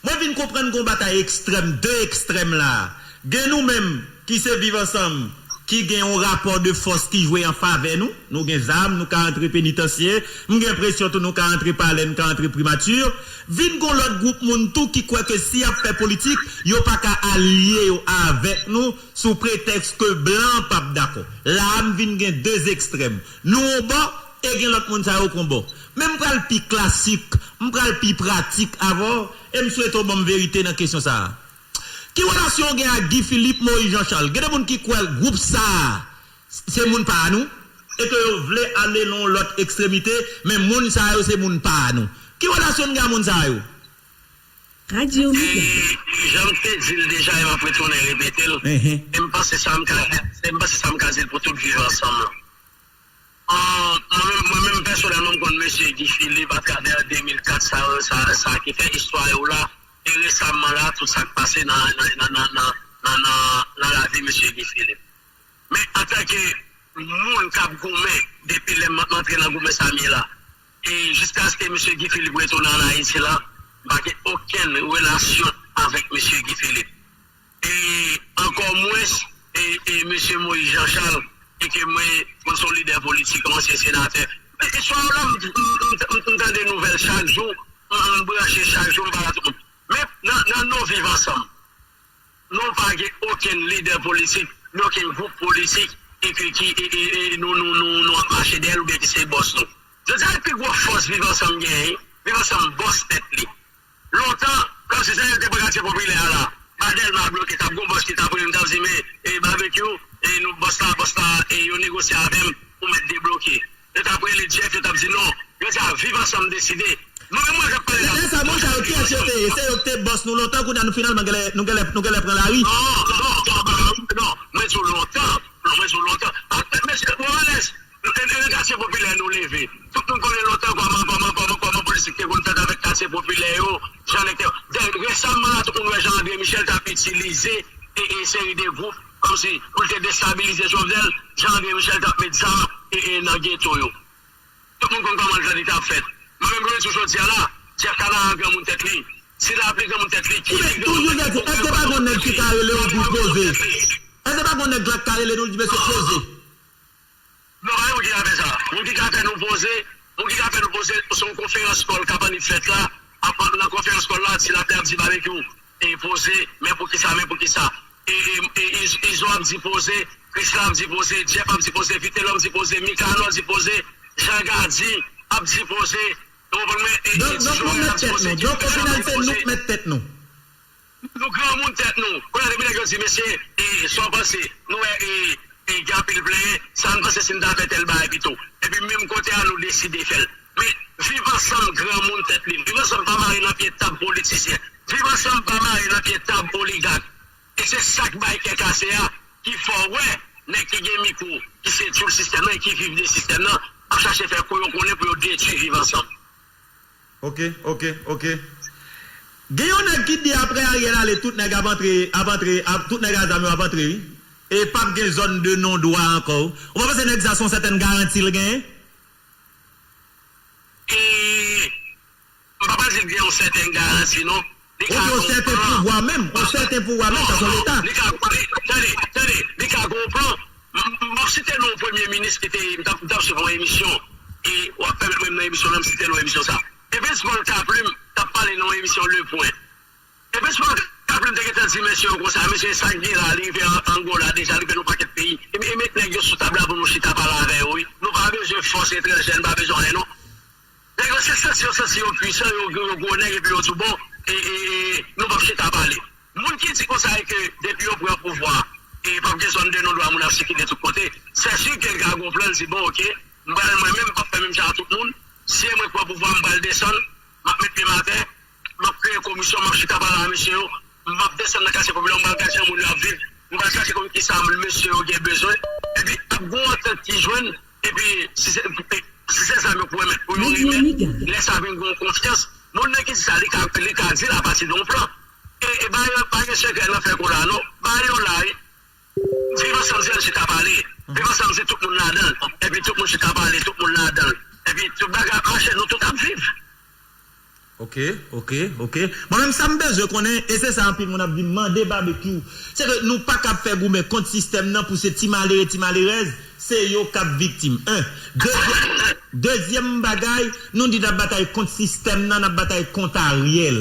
Mwen vin konprann gen yon batay ekstrèm, de ekstrèm la. Gen nou menm ki se Viv Ansanm, ki gen yon rapò de fòs ki jwe an favè nou. Nou gen zam, nou ka antre penitansye. M gen enpresyon tou nou ka antre palè, nou ka antre primati. Vin gen yon lòt gwoup moun tou ki kwè ke si y ap fè politik, yo pa ka alye yo avèk nou sou pretèks ke blan p ap dakò. La a, m vin gen de ekstrèm. Nou yon bò, e gen lòt moun sa yo k yon bò. Men m pral pi klasik, m pral pi pratik avè w, e m swete w ban m verite nan kesyon sa a. Ki relasyon w gen ak Guy Philippe, Moïse Jean Charles? Gen de moun ki kwè gwoup sa a se moun pa nou, e ke yo vle ale nan yon lòt ekstremite, men moun sa yo se moun pa nou. Ki relasyon n gen ak moun sa yo? Radyo Mega. E jan m te di l deja, e m ap retounen repete l. Mhm. E m panse sa m ka, e m panse sa m ka di l pou tout Viv Ansanm lan. An, mwen menm, mwen menm pèsonèlman, m konn mesye Guy Philippe atravè de mil kat, sa, sa, sa ki fè istwa yo la, e resaman la, tout sa k pase nan, nan, nan, nan, nan, nan, nan, nan lavi mesye Guy Philippe. Men antanke moun k ap goumen depi lè m antre nan goumen sa m ye la, e jiskaske mesye Guy Philippe retounen ann Ayiti la, m pa gen okenn relasyon avèk mesye Guy Philippe. E ankò mwens, e, e mesye Moïse Jean Charles, e ke mwen, mwen se yon lidè politik, yon ansyen senatè. Men istwa yo la, m, m, m, m, m tande nouvèl chak jou, m, m branche chak jou, m pale a tout moun. Men nan, nan non Viv Ansanm, nou pa gen okenn lidè politik, ni okenn gwoup politik, e ke, ki, e, e, e nou, nou, nou, nou ap mache dèyè l oubyen ki se bòs nou. Jodi a, pi gwo fòs Viv Ansanm genyen, Viv Ansanm bòs tèt li. Lontan, kòmsi sa yo te pran katye popilè a la, ba Dèlma bloke, t ap gon bòs ki t ap rele m, t ap di, men, e, Babekyou, e, nou, bòs la, bòs la, e, yo negosye avè m pou mèt debloke. Yo t ap rele Jeff, yo t ap di, non, yo di a Viv Ansanm deside. Nou menm mwen k ap pale la. Lè sa, monchè, yo, kiyès yo te ye? Se yo ki te bòs nou lontan, kounye a nou finalman genlè, nou genlè, nou genlè pran lari. Non, non, non, non, non, mwen di w lontan, non, mwen di w lontan. A, mesye, Morales, e, e, katye popilè nou leve. Tout moun konnen lontan kòman, kòman, kòman, kòman politik te konn fèt avèk katye popilè yo, jan nèg te, dè, resaman la, tout moun wè jan André Michel t ap itilize, e, e, seri de gwoup, kòmsi pou l te destabilize Jovenel, jan André Michel t ap met zam, e, e, nan geto yo. Tout moun konn kòman l te ap fèt. Mwen menm, mwen di w jodi a la, Jeff Kanaran granmoun tèt li. Si l ap li granmoun tèt li, ki li granmoun tèt li? Èske pa gon nèg ki ka rele w di poze? Èske pa gon nèg la k ka rele nou di mesye poze? Non, pa gen moun ki ka fè sa. Moun ki ka fè nou poze, moun ki ka fè nou poze, se yon konferans kòl k ap annik fèt la. Ap, nan konferans kòl la, si l ap li ap di Babekyou, e poze, men poukisa, men poukisa? E, e, e, Iz-, Izo ap di poze, Krisla ap di poze, Jeff ap di poze, Vitelhomme di poze, Mikanò di poze, Jean Gardy ap di poze, ou konprann mwen? E, e, donk, donk, nou mèt tèt nou. Donk, o final, se nou k mèt tèt nou. Nou granmoun tèt nou. Kounye a, depi nèg yo di, mesye, e, sa w panse? Nou wè, e, e, gen anpil plenyen, sa n panse si n ta fè tèl bagay pito? Epi menm kote a, nou deside fè l. Men, Viv Ansanm granmoun tèt li. Viv Ansanm pa mare nan pye tab politisyen. Viv Ansanm pa mare nan pye tab oligak. E se sa k bay kè kase a, ki fè w wè nèg ki gen mikwo, ki se tchoul sistèm nan e ki viv de sistèm nan, ap chache fè kou yo konnen pou yo detwi Viv Ansanm. Ok, ok, ok. Gen yon nèg ki di apre Ariel ale, tout nèg ap antre, ap antre, ap, tout nèg a zam yo ap antre, wi. E p ap gen zòn de non dwa ankò. Ou pa panse nèg sa se yon sètèn garanti l genyen? E, m pa panse l gen yon sètèn garanti, non. Li ka gon plan. Oubyen yon sèten pouvwa menm, yon sèten pouvwa menm, sa se yon leta. Li ka, li, tande, tande, li ka gon plan. M, m, m ap site non premye minis ki te, m t ap, m t ap swiv yon emisyon, e w ap pèmèt mwen nan emisyon an, m site non emisyon sa. E Prince Paul Kaplim t ap pale nan yon emisyon Le Point. E Prince Paul Kaplim te gentan di mesye yo konsa, mesye, sa k gen la, li rive an Angola deja, li rive nan yon pakèt peyi. E, e met nèg yo sou tab la pou nou chita pale avè yo, wi. Nou pa bezwen fòs etranjè, nou pa bezwen anyen, non. Nèg yo se santi yo santi yo pwisan, yo, yo, yo gwo nèg, epi yo di w, bon, e, e, e, nou p ap chita pale. Moun ki di konsa e ke depi yo pran pouvwa, e p ap gen zòn de non dwa, moun ap sikile tout kote. Sèsi gen gagon plan, l di, bon, oke, m pral mwen menm, m p ap fè menm jan a tout moun. Si e mwen k pran pouvwa, m pral desann, m ap met pye m atè, m ap kreye komisyon, m ap chita pale a mesye yo, m ap desann nan katye popilè, m pral gade jan moun yo ap viv, m pral chache konn kisa m, mesye yo gen bezwen, epi ap gen yon antant ki jwenn, epi si se, si se zam yo pou remèt pou yo remèt, lè sa vin gen yon konfyans, moun nan ki di sa, li ka, li ka di l apati de yon plan. E, e pa gen, pa gen sekrè nan fè kou la, non. Ba yo la, wi. Viv ansanm se chita pale. Viv ansanm se tout moun ladan l. Epi tout moun chita pale, tout moun ladan l. Epi tout bagay ap mache, nou tout ap viv. Ok, ok, ok. Mwen menm sa m bezwen konnen, e se sa anpil moun ap di m, mande Babekyou. Se ke nou pa kab fè goumen kont sistèm nan pou se ti malere, ti malerèz, se yo k ap viktim. En. Dezyèm, dezyèm bagay, nou di n ap batay kont sistèm nan, n ap batay kont Ariel.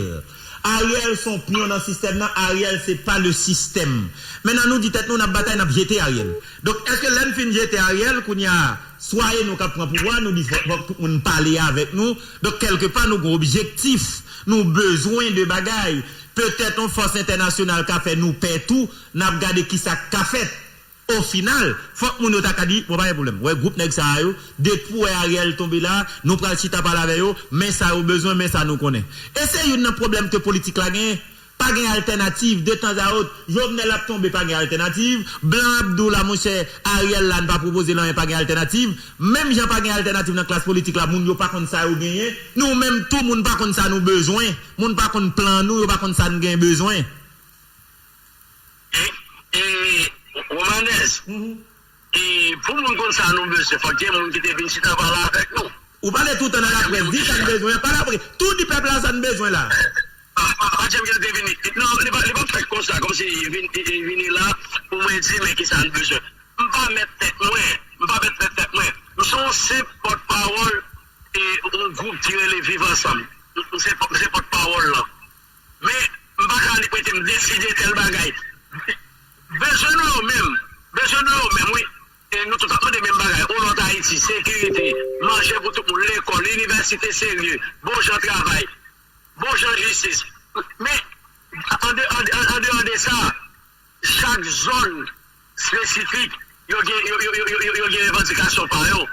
Ariel se yon pyon nan sistèm nan, Ariel se pa le système. Mentnan nou di tèt nou n ap batay, n ap jete Ariel. Donk, èske lè n fin jete Ariel, kounye a, swa e nou k ap pran pouvwa, nou di fòk, fòk tout moun pale avèk nou. Donk, kèlkepa, nou gen objektif, nou bezwen de bagay. Petèt, yon fòs entènasyonal ka fè nou pè tou, n ap gade kisa k ka fèt. Ofinal, fòk moun yo ta ka di, bon, pa gen pwoblèm. Wè, gwoup nèg sa a yo, depi w wè Ariel tonbe la, nou pral chita pale avè yo, men sa yo bezwen, men sa nou konnen. E se youn nan pwoblèm ke politik la genyen. Pa gen altènativ, detanzawòt, Jovenel ap tonbe, pa gen altènativ, blan ap di w la, monchè, Ariel la, n pa pwopoze l anyen, pa gen altènativ, menm jan pa gen altènativ nan klas politik la, moun yo pa konn sa yo genyen, nou menm tou, moun pa konn sa nou bezwen, moun pa konn plan nou, yo pa konn sa n gen bezwen. E, e, Romanèz, e, pou moun konn sa nou bezwen, fòk gen moun ki te vin chita pale avèk nou. Ou pale toutan nan laprès, di sa n bezwen an, pale apre, tou di pèp la sa n bezwen la. Pa, pa, pa janm gen te vini. Non, li pa, li pa fèt konsa, kòmsi li vin, li, li vini la pou mwen di, men kisa n bezwen. M pa mèt tèt mwen, m pa mèt tèt mwen. M se yon senp pòtpawòl e yon gwoup ki rele Viv Ansanm. M se, m se pòtpawòl lan. Men, m pa ka li prete m deside tèl bagay. Bezwen nou yo menm, bezwen nou yo menm, wi. E nou tout ap mande menm bagay. Yon lòt Ayiti, sekirite, manje pou tout moun, lekòl, inivèsite serye, bon jan travay, bon jan jistis. Men, an de, an, an, an deyò de sa, chak zòn espesifik, yo gen, yo, yo, yo, yo, yo gen revandikasyon pa yo.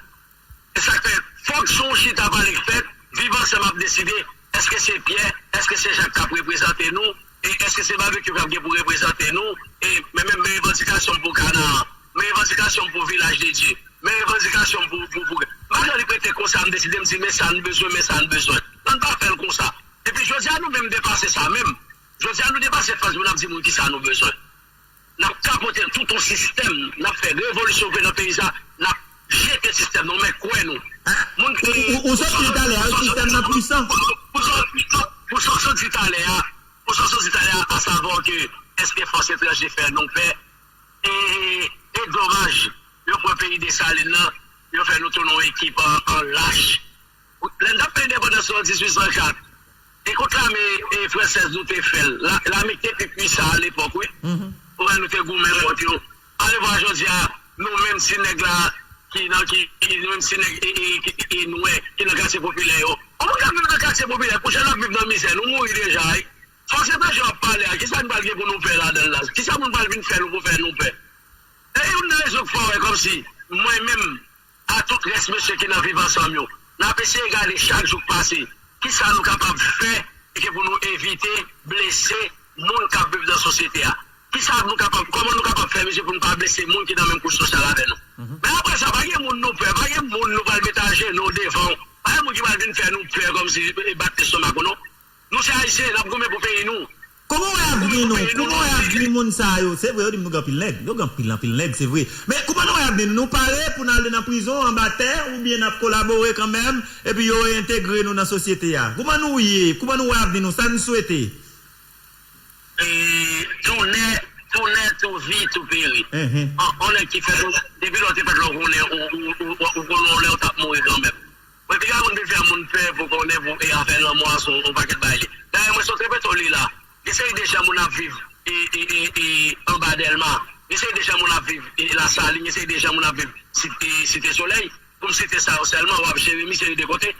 E sa k fè, fòk se yon chita pale k fèt, Viv Ansanm ap deside, èske se Pyè, èske se Jak k ap reprezante nou, e èske se Babekyou k ap gen pou reprezante nou, e men menm men revandikasyon m pou Kana an, men revandikasyon m pou Vilaj de Dye, men revandikasyon m pou, pou, pou, m pa ka li prete konsa, m deside, m di, men sa n bezwen, men sa n bezwen. Ann pa fè l konsa. Epi jodi a nou menm depase sa menm. Jodi a nou depase faz moun ap di moun kisa nou bezwen. N ap kapote tout yon sistèm, n ap fè revolisyon vre nan peyi sa, n ap jete sistèm nan, men kwè nou. Moun ki. Ou, ou, ou sot di talè a, sistèm nan pwisan. Pou sa, pou sa w sot di talè a, pou sa w sot di talè a, asavwa ke èske fòs etranje fè nou pè, e, e domaj, yo pran peyi Desalin nan, yo fè nou tounen yon ekip an, an lach. Lè n t ap fè endepandans nou an dizuit san kat, e kot lame e fransèz nou te fè l? La, lame ki te pi pwisan alepòk, wi. Ou wè nou te goumen kont yo. Alevwa jodi a, nou menm ti nèg la ki nan ki, ki nou menm ti nèg e, e, e, e, e nwè ki nan katye popilè yo. Yon moun k ap viv nan katye popilè, pou jan n ap viv nan mizè, nou mouri deja, wi. Fòs etranje w ap pale a, kisa n pral gen pou nou pè ladan l la? Kisa moun pral vin fè nou pou fè nou pè? E youn nan rezon k fè w wè kòmsi mwen menm, a tout rès mesye ki nan Viv Ansanm yo, n ap eseye gade chak jou k pase kisa nou kapab fè e ke pou nou evite blese moun k ap viv nan sosyete a. Kisa nou kapab, kòman nou kapab fè mesye pou nou pa blese moun ki nan menm kouch sosyal avè nou? Men apre sa, pa gen moun nou pè, pa gen moun nou pral met ajenou devan w, pa gen moun ki pral vin fè nou pè kòmsi e bat lestomak ou non. Nou se Ayisyen, n ap goumen pou peyi nou. Kòman w wè avni nou? Kòman w wè avni moun sa yo? Se vre, yo di m nou gen anpil nèg. Yo gen anpil, anpil nèg, se vre. Men kòman nou wè avni nou? Nou pare pou n ale nan prizon, anba tè, oubyen n ap kolabore kanmenm, epi yo entegre nou nan sosyete a? Kòman nou ye? Kòman nou wè avni nou? Sa n swete? E, tou nè, tou nè, tou vi, tou peri. An, an nèg ki fèt, depi lè w te fèt la, w konnen, ou, ou, ou, ou konnen yon lè w t ap mouri kanmenm. Mwen piga moun vin fè moun pè pou konnen pou e afè lanmò a se yon pakèt bagay li. Dayè mwen sot repete w li la. Gen seri de jan moun ap viv e, e, e, e, anba Dèlma. Gen seri de jan moun ap viv e, Lasalin, gen seri de jan moun ap viv Site, Site Solèy. Pou m site sa yo sèlman, w ap Jeremi, seri de kote.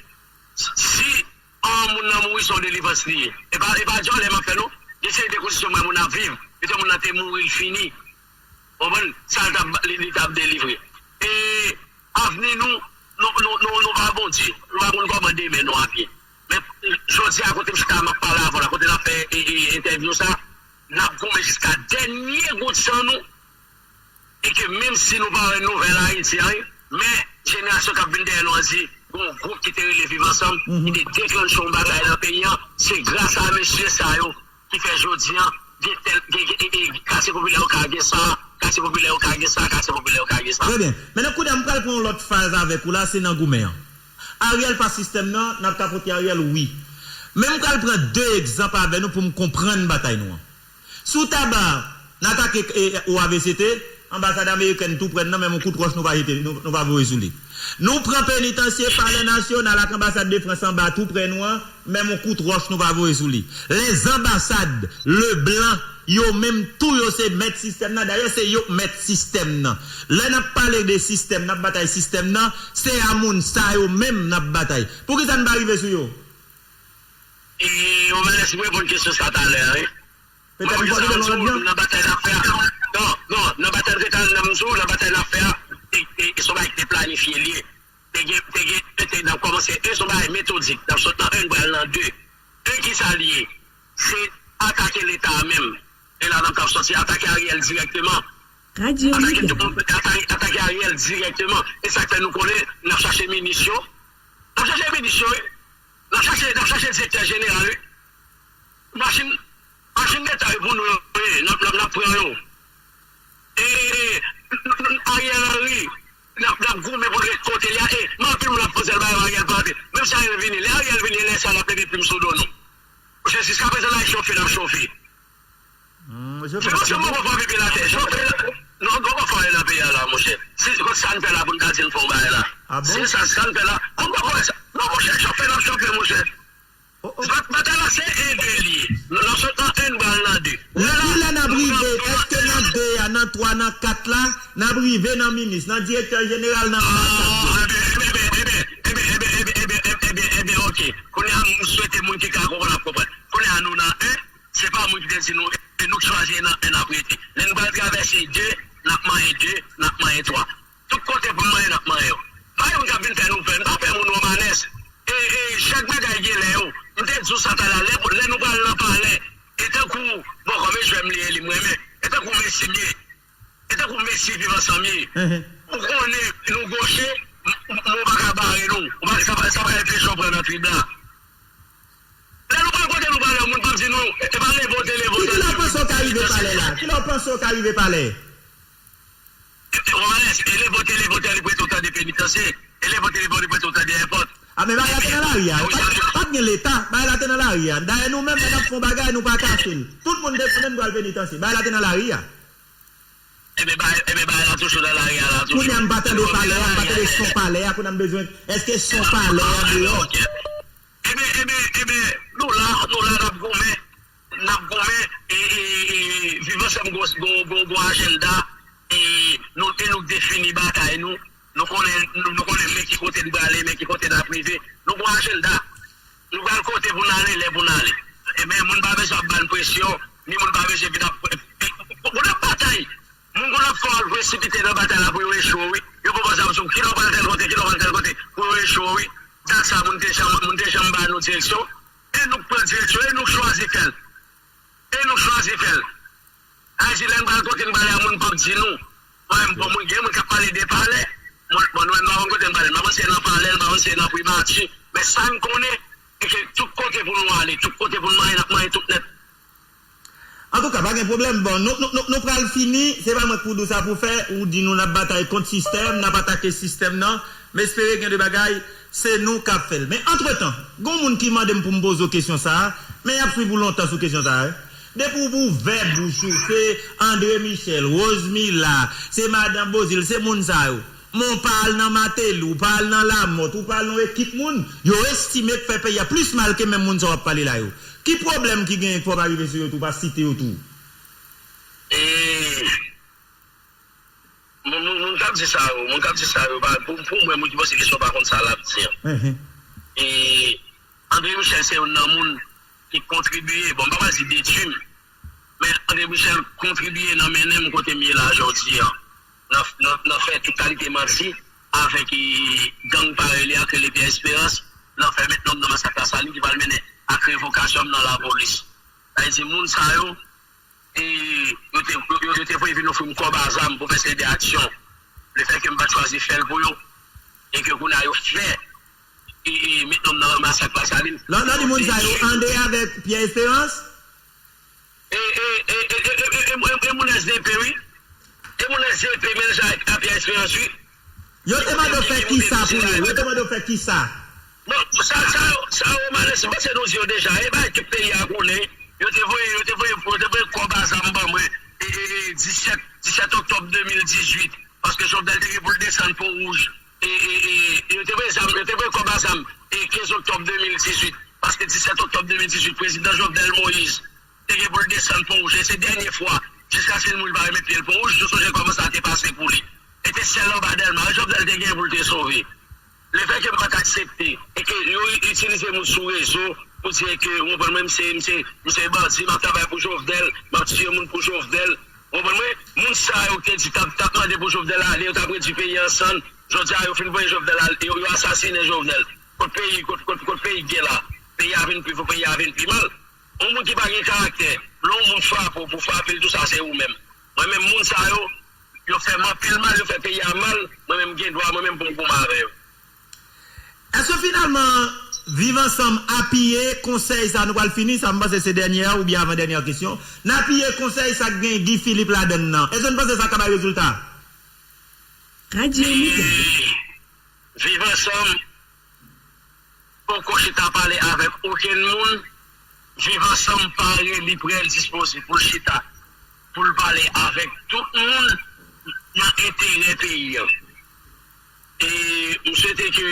Si yon moun nan mouri se yon delivrans li ye. E pa, e pa djòlè m ap fè non. Gen seri de kondisyon mwen moun ap viv. Petèt moun nan te mouri l fini. Konprann? Sa l t ap, li, li t ap delivre. E avni nou, nou, nou, nou, nou pa Bondye. Nou pa konn kòman demen nou ap ye. Men jodi a kote m chita m ap pale avè w la, kote n ap fè e, e, entèvyou sa, n ap goumen jiska dènye gout san nou. E ke menm si nou pa wè nouvèl Ayiti an, men jenerasyon k ap vin dèyè nou an di, gon gwoup ki te rele Viv Ansanm, ki te deklanche yon bagay nan peyi an, se gras a mesye sa yo ki fè jodi an, gen tèl, gen, gen, e, e, katye popilè yo ka gen sa, katye popilè yo ka gen sa, katye popilè yo ka gen sa. Trè byen. Mentnan, kounye a, m pral pran yon lòt faz avèk ou la, se nan goumen an. Ariel pa sistèm nan, n ap tapote Ariel, wi. Men m pral pran de egzanp avè nou pou m konprann batay nou an. Si w ta ba n atake, e, O A V C T, anbasad amerikèn tou prè n nan, menm yon kout wòch nou pa jete, nou, nou pa voye sou li. Nou pran penitansye, Palè Nasyonal ak anbasad de Frans anba tou prè nou an, menm yon kout wòch nou pa voye sou li. Les anbasad, Leblanc, yo menm tou yo se mèt sistèm nan. Dayè, se yo k mèt sistèm nan. Lè n ap pale de sistèm, n ap batay sistèm nan, se a moun sa yo menm n ap batay. Poukisa n pa rive sou yo? E, Romanes, m reponn kesyon sa talè a, wi. Petèt m pral kite l yon lòt jan. Nan batay n ap fè a. Non, non, nan batay, rete nan, m di w, nan batay n ap fè a, e, e, e se yon bagay ki te planifye l ye. Te gen, te gen, te, te, n ap kòmanse, e se yon bagay metodik. N ap sot nan en, n pral nan de. E kisa l ye? Se atake Leta a menm. E la n ap t ap sòti atake Ariel dirèkteman. Atake tout moun, atake, atake Ariel dirèkteman. E sa k fè nou konnen, n ap chache minis yo. N ap chache minis yo, wi. N ap chache, n ap chache direktè jeneral, wi. Machin, machin Leta yo pou nou yo, wi, n ap, n ap, n ap pran yo. E, e, e, Ariel Henry, n ap, n ap goumen pou l ret kote l ye a. E, men anpil moun ap poze l bagay, Ariel pa antre. Menm si Ariel vini, lè Ariel vini, lè sa l ap leve plim sou do nou. Monchè, jiskaprezan la, e chofe n ap chofe. Hmm, je Fè konprann. Monchè, mwen poko fè pipi la tè. Chofe la. Non, poko fè anyen nan peyi a la, monchè. Si, kot sa n fè la pou n ta di n fè yon bagay la? Ah bon? Si sa, sa n fè la, konn poko wè sa. Non, monchè, chofe n ap chofe, monchè. Oh, oh. Bat-, batay la se en de li ye. N ap sot nan en, n pral nan de. Lè, lè n ap rive, èske nan de a, nan twa, nan kat la, n ap rive nan minis, nan direktè jeneral, nan anbasad yo? Ah, ebyen, ebyen, ebyen, ok. Kounye a, m swete moun ki ka konprann ap konprann. Kounye a, nou nan en, se pa moun ki te di nou, e nou k chwazi nan en n ap rete. Lè n pral travèse de, n ap manyen de, n ap manyen twa. Tout kote pou n manyen, n ap manyen yo. Pa gen moun k ap vin fè nou pè. M pa pè moun Romanes. E, e, chak bagay gen lè yo. M te di w sa talè a, lè, lè nou pral nan palè, e tankou, bon, kòm e jwè m li ye, li m renmen. E tankou Messi m ye. E tankou Messi Viv Ansanm ye. Mhm. Ou konnen nou gwoche, m, m, m, ou pa ka bare nou. Ou pa, sa pa, sa pa enpeche w pran nan trib la. Lè nou pral kote nou pale, moun p ap di nou, e pa leve w te leve w tande. Kilè w panse w ka rive palè la? Kilè w panse w ka rive palè? E, e, Romanes, e leve w te leve w tande pou w tande penitansye. E leve w te leve w pou w tande èpòt. A, men bagay la te nan lari a. Pa t, pa t gen Leta, bagay la te nan lari a. Dayè, nou menm, lè n ap fè yon bagay, nou pa kache l. Tout moun te konnen n pral penitansye. Bagay la te nan lari a. Ebyen, bagay, ebyen, bagay la toujou nan lari a la, toujou. Kounye a, m pa tande palè a, m pa tande son palè a, kounye a, m bezwen, èske son palè a deyò? Ok. Ebyen, ebyen, ebyen, nou la, nou la, n ap goumen, n ap goumen, e, e, e, Viv Ansanm gon, gon, gon, gon ajanda, e nou, e nou defini batay nou, nou konnen, nou, nou konnen men ki kote n prale, men ki kote n ap rive, nou gon ajanda. Nou pral kote pou n ale, lè pou n ale. Ebyen, moun pa bezwen ap ba n presyon, ni moun pa bezwen vin ap, pou n ap batay. Moun konn ap fè w al presipite nan batay la pou yo echwe w, wi. Yo pran zam sou w, kilè w pral tèl kote, kilè w pral tèl kote, pou yo echwe w, wi. Dat sa, moun te janm, moun te janm ba nou direksyon. E nou k pran direksyon, e nou k chwazi fè l. E nou k chwazi fè l. Sa vle di, lè n pral kote n prale a, moun p ap di nou. Mwen menm, bon, moun, gen moun k ap pale de palè. Mwen, bon, nou menm, nou pa konn kote n prale. N pa konn si se nan palè, n pa konn si se nan primati. Men sa n konnen, se ke tout kote pou nou ale, tout kote pou n manyen, n ap manyen tout nèt. Antouka, pa gen pwoblèm. Bon, nou, nou, nou, nou pral fini. Se pa mwen k pou di w sa pou fè. Ou di nou n ap batay kont sistèm, n ap atake sistèm nan. M espere gen de bagay, se nou k ap fè l. Men antretan, gon moun ki mande m pou m poze w kesyon sa a, men y ap swiv ou lontan sou kesyon sa a, wi. Depi w ouvè bouch ou, se André Michel, Rose Mila, se Madan Beauzile, se moun sa yo. Men w pa al nan Martelly, w pa al nan Lamothe, w pa al nan yon ekip moun, yo estime k fè peyi a plis mal ke menm moun sa w ap pale la yo. Ki pwoblèm ki genyen k fè w pa rive sou yo tou, pa site yo tou? E, moun, moun, moun k ap di sa yo, moun k ap di sa yo, pa, pou, pou mwen, moun ki poze kesyon pa konn sa l ap di an. Mhm. E André Michel se youn nan moun ki kontribye, bon, m pa pral di detwi m, men André Michel kontribye nan mennen m kote m ye la jodi an. Nan, nan, nan fè tout kalite manti avèk, e, gang parèy li a k rele Pierre Espérance, nan fè met nonm nan masak Lasalin ki pral mennen ak revokasyon m nan lapolis. Sa vle di moun sa yo, e, yo te, yo, yo te voye vin ofri m kòb a zam pou fè seri de aksyon. Lefètke m pa t chwazi fè l pou yo, e ke kounye a yo fè, e, e, met non m nan masak Lasalin. Lè w di moun sa yo, André avèk Pierre Espérance? E, e, e, e, e, e, e, e, e moun S D P, wi. E moun S D P melanje ak, ak Pierre Espérance, wi. Yo te mande w fè kisa pou yo? Yo te mande w fè kisa? Bon, sa, sa, sa, Romanes, m panse nou di yo deja. E bagay tout peyi a konnen. Yo te voye, yo te voye, yo te voye kòb a zam ban mwen. E, e, e, disèt, disèt oktòb de mil dizuit. Paske Jovenel te gen pou l desann Pon Wouj. E, e, e, yo te voye zam, yo te voye kòb a zam. E kenz oktòb de mil dizuit. Paske disèt oktòb de mil dizuit, prezidan Jovenel Moïse te gen pou l desann Pon Wouj. E se dènye fwa, jiskaske l mouri, l pa remèt pye l Pon Wouj, nou sonje kòman sa te pase pou li. E te sèl anba Dèlma, Jovenel te gen pou l te sove. Lefètke m pa t aksepte, e ke yo itilize moun sou rezo pou di ke, ou konprann mwen, m se, m se, m se bandi, m ap travay pou Jovenel, m ap tiye moun pou Jovenel, ou konprann mwen, moun sa yo ki te di t ap, t ap mande pou Jovenel ale, yo t ap redui peyi an sann, jodi a yo fin voye Jovenel ale, yo, yo asasinen Jovenel. Kot peyi, kot, kot, kot peyi k gen la? Peyi a vin pi fò, peyi a vin pi mal. Yon moun ki pa gen karaktè, lè yon moun frape w pou frape l tou, sa se ou menm. Mwen menm, moun sa yo, yo fè m anpil mal, yo fè peyi a mal, mwen menm m gen dwa, mwen menm pou m goumen avè yo. Èske finalman, Viv Ansanm apiye konsèy sa, nou pral fini, sa m panse se dènyè oubyen avan dènyè kesyon, n apiye konsèy sa k gen Guy Philippe ladann nan? Èske n panse sa ka bay rezilta? Radyo Mega. Viv Ansanm poko chita pale avèk okenn moun. Viv Ansanm pare, li prè, l dispoze pou l chita, pou l pale avèk tout moun nan enterè peyi an. E m swete ke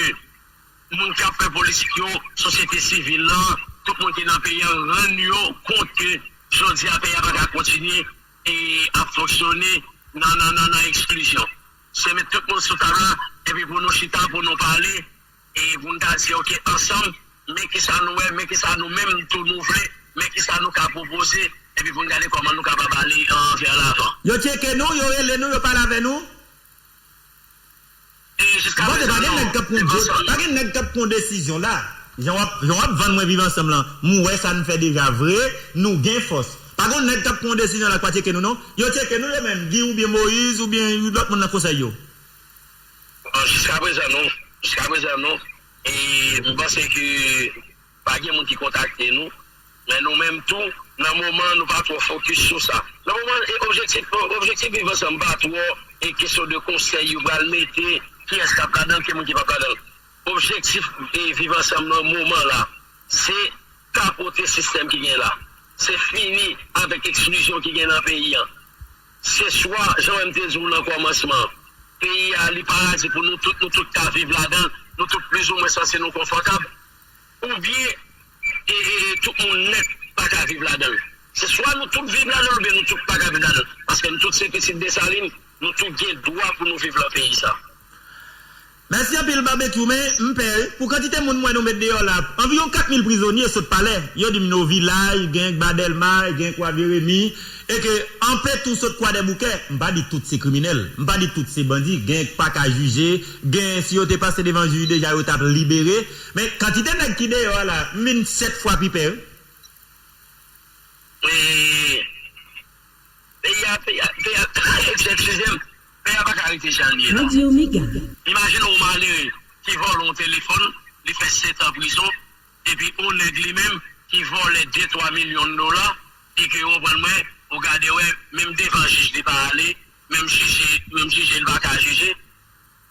moun k ap fè politik yo, sosyete sivil lan, tout moun ki nan peyi an rann yo kont ke jodi a peyi a pa ka kontinye e ap fonksyone nan, nan, nan, nan eksklizyon. Se met tout moun sou tab la, epi pou nou chita, pou nou pale, e pou n ta di, oke, ansanm, men kisa nou wè, men kisa nou menm tou nou vle, men kisa nou ka pwopoze, epi pou n gade kòman nou kapab ale, euh, vers l'avant. Yo tcheke nou, yo rele nou, yo pale avè nou? E jiska prezan, non. Bon, pa gen nèg k ap pran, pa gen nèg k ap pran desizyon la. Jan w ap, jan w ap vann mwen Viv Ansanm lan, m wè sa n fè deja vre, nou gen fòs. Pa gen nèg k ap pran desizyon la k pa tcheke nou, non. Yo tcheke nou, yo menm, Guy oubyen Moïse oubyen lòt moun nan konsèy yo. Bon, jiska prezan, non. Jiska prezan, non. E m panse ke pa gen moun ki kontakte nou. Men nou menm tou, nan moman an, nou pa twò fokis sou sa. Nan moman an, e objektif, objektif Viv Ansanm pa twò e kesyon de konsèy yo pral mete, kiyès k ap ladan l, ki moun ki p ap ladan l. Objektif, e, Viv Ansanm nan moman la, se kapote sistèm ki gen la. Se fini avèk eksklizyon ki gen nan peyi an. Se swa, jan w wè m te di w nan kòmansman an, peyi a, li paradi pou nou tout, nou tout ka viv ladan l, nou tout plizoumwen sanse nou konfòtab, oubyen, e, e, e, tout moun nèt pa ka viv ladan l. Se swa nou tout viv ladan l, oubyen nou tout pa ka viv ladan l. Paske nou tout se pitit Desalin, nou tout gen dwa pou nou viv lan peyi sa. Mèsi anpil, Babekyou, men m pè wi, pou kantite moun m wè nou met deyò la, anviwon kat mil prizonye sot Palè, yo di m nan Vilaj, gen Ba Dèlma, gen Kwa Vye Remi, e ke anpe tou sot Kwadèboukè. M pa di tout se kriminèl, m pa di tout se bandi, gen k pa ka jije, gen si yo te pase devan jij deja yo t ap libere, men kantite nèg ki deyò a la, m vin sèt fwa pi pè wi. E, peyi a, peyi a, peyi a, eskize m, peyi a pa ka rete jan l ye la. Radyo Mega. Imajine yon malere ki vòlè yon telefòn, li fè sèt an prizon, epi yon nèg li menm ki vòlè de twa milyon dola, e ke ou konprann mwen, ou gade wè, menm devan jij li pa ale, menm jije, menm jije li pa ka jije.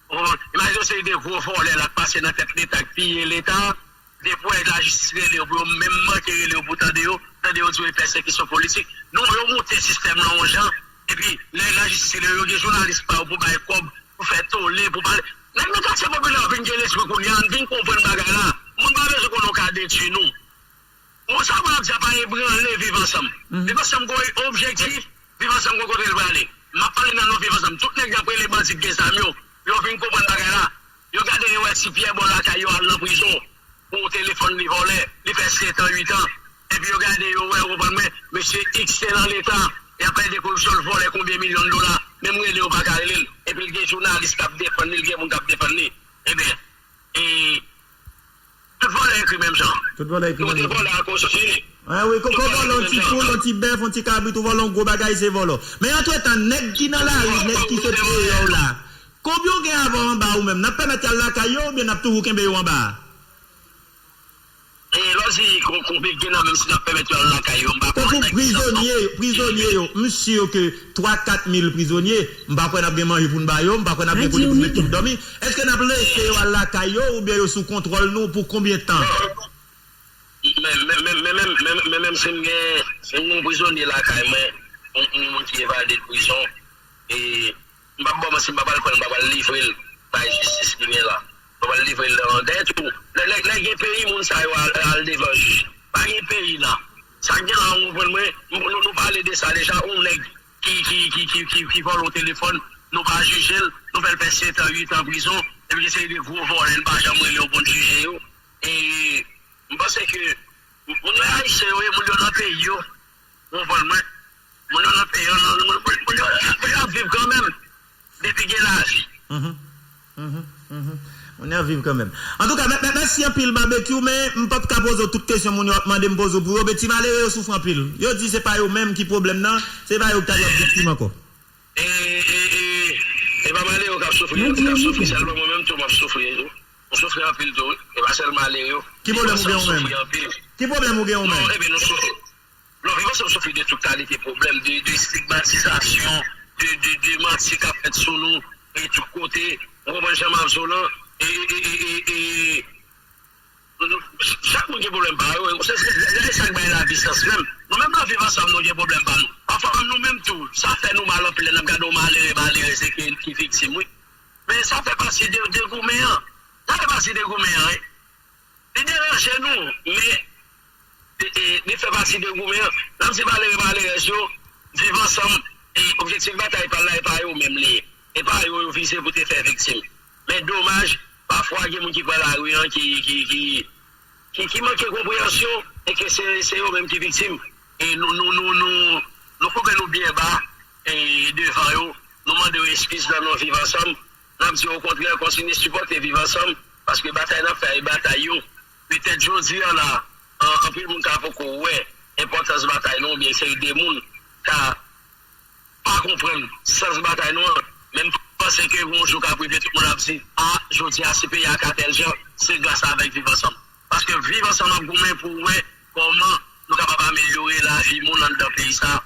Ou konprann? Imajine yon seri de gwo vòlè la k pase nan tèt Leta, k piye Leta. Depi w wè lajistis rele yo pou yo menm manke rele yo pou tande yo, tande yo di yo pèsekisyon politik. Non, yo moute sistèm lan yon jan, epi lè lajistis rele yo, yo gen jounalis pa yo pou bay kòb, pou fè tole, pou pale. Nèg nan katye popilè yo vin gen lespri kounye a, n vin konprann bagay la. Moun pa bezwen konnen w ka detwi nou. Bon, sa moun ap di a pa ebranle Viv Ansanm. Viv Ansanm gon objektif, Viv Ansanm gon kote l prale. M ap pale nan non Viv Ansanm. Tout nèg y ap rele bandi k gen zam yo, yo vin konprann bagay la. Yo gade yo wè Ti Pyè bò lakay yo al nan prizon pou yon telefòn li vòlè, li fè sèt an, uit an. Epi yo gade yo wè, ou konprann mwen, mesye X te nan Leta, y ap pale de koripsyon, l vòlè konbyen milyon dola, menm rele yo pa ka rele l. Epi l gen jounalis k ap defann li, l gen moun k ap defann li. Ebyen, e, tout vòlè ekri menm jan. Tout vòlè ekri menm jan. Yo te vòlè akoz yo fini. Wi, wi, koko vòlò yon ti poul, yon ti bèf, yon ti kabrit, ou vòlò yon gwo bagay, se vòlò. Men antretan, nèg ki nan lari, nèg ki sot deyò la, konbyen w gen avè w anba ou menm? N ap pèmèt y al lakay yo oubyen n ap toujou kenbe yo anba a? E lè w di konbyen k gen nan menm si n ap pèmèt yo al lakay yo, m pa konn nan ki sans non. Prizonye yo, prizonye yo, m si ke twa kat mil prizonye, m pa kwè n ap gen manje pou n ba yo, m pa kwè n ap gen kote pou n met tout dòmi. Èske n ap lese yo al lakay yo oubyen yo sou kontwòl nou pou konbyen tan? Men men men men men men men menm si m gen si m gen yon prizonye lakay mwen, yon yon moun ki evade prizon, e m p ap ba w manti, m pa pral pran l, m pa pral livre l bay jistis ki gen la. M pa pral livre l nan dèyè tou. Lè lè lè gen peyi moun sa yo al al devan jij. Pa gen peyi la. Sa k gen la, ou konprann mwen, nou nou pale de sa deja, yon nèg ki ki ki ki ki ki vòlè yon telefòn, nou pa jije l, nou fè l fè sèt an, uit an prizon, epi gen seri de gwo vòlè, n pa janm rele yo pou n jije yo. E m panse ke moun yo ayisyen yo ye, moun yo nan peyi yo. Ou konprann mwen? Moun yo nan peyi yo, moun yo ap viv kanmenm. Depi gen lavi. Moun yo ap viv kanmenm. Antouka, mèsi anpil Babekyou, men m p ap ka poze w tout kesyon moun yo ap mande m poze w pou yo, men ti malere yo soufri anpil. Yo di se pa yo menm ki pwoblèm nan, se pa yo ki ta dwe ap viktim ankò. E e e e pa malere yo k ap soufri, yo ki t ap soufri, sèlman mwen menm tou m ap soufri tou. M soufri anpil tou wi, e pa sèl malere yo. Ki pwoblèm ou gen ou menm? Ki pwoblèm ou gen ou menm? Non, ebyen nou soufri. Non, viv ansanm soufri de tout kalite pwoblèm, de de estigmatizasyon, de de de manti k ap fèt sou nou, e tout kote, ou konprann jan m ap di w lan, e e e e e e chak moun gen pwoblèm pa yo, se se se sa k bay lavi sans menm. Nou menm nan viv ansanm nou gen pwoblèm pa nou. Pafwa menm nou menm tou, sa fè nou mal anpil lè n ap gade yon malere, malerèz ki ki viktim wi. Men sa fè pati de de goumen an. Sa fè pati de goumen an wi. Li deranje nou, men e e li fè pati de goumen an. Lè m di malere malerèz yo, viv ansanm, e objektif batay pa l la, e pa yo menm li ye. E pa yo yo vize pou te fè viktim. Men domaj, pafwa gen moun ki pran lari an ki ki ki ki ki manke konpreyansyon e ke se se yo menm ki viktim. E nou nou nou nou nou koube nou byen ba e devan yo, nou mande yo eskiz nan non Viv Ansanm. N ap di yo okontrè, kontinye sipòte Viv Ansanm, paske batay n ap fè a e batay yo. Petèt jodi a la, anpil moun ka poko wè enpòtans batay nou oubyen seri de moun ka pa konprann sans batay nou an, men m panse ke yon jou k ap rive tout moun ap di, a, jodi a si peyi a ka tèl jan, se gras avèk Viv Ansanm. Paske Viv Ansanm ap goumen pou wè kòman nou kapab amelyore lavi moun anndan peyi sa,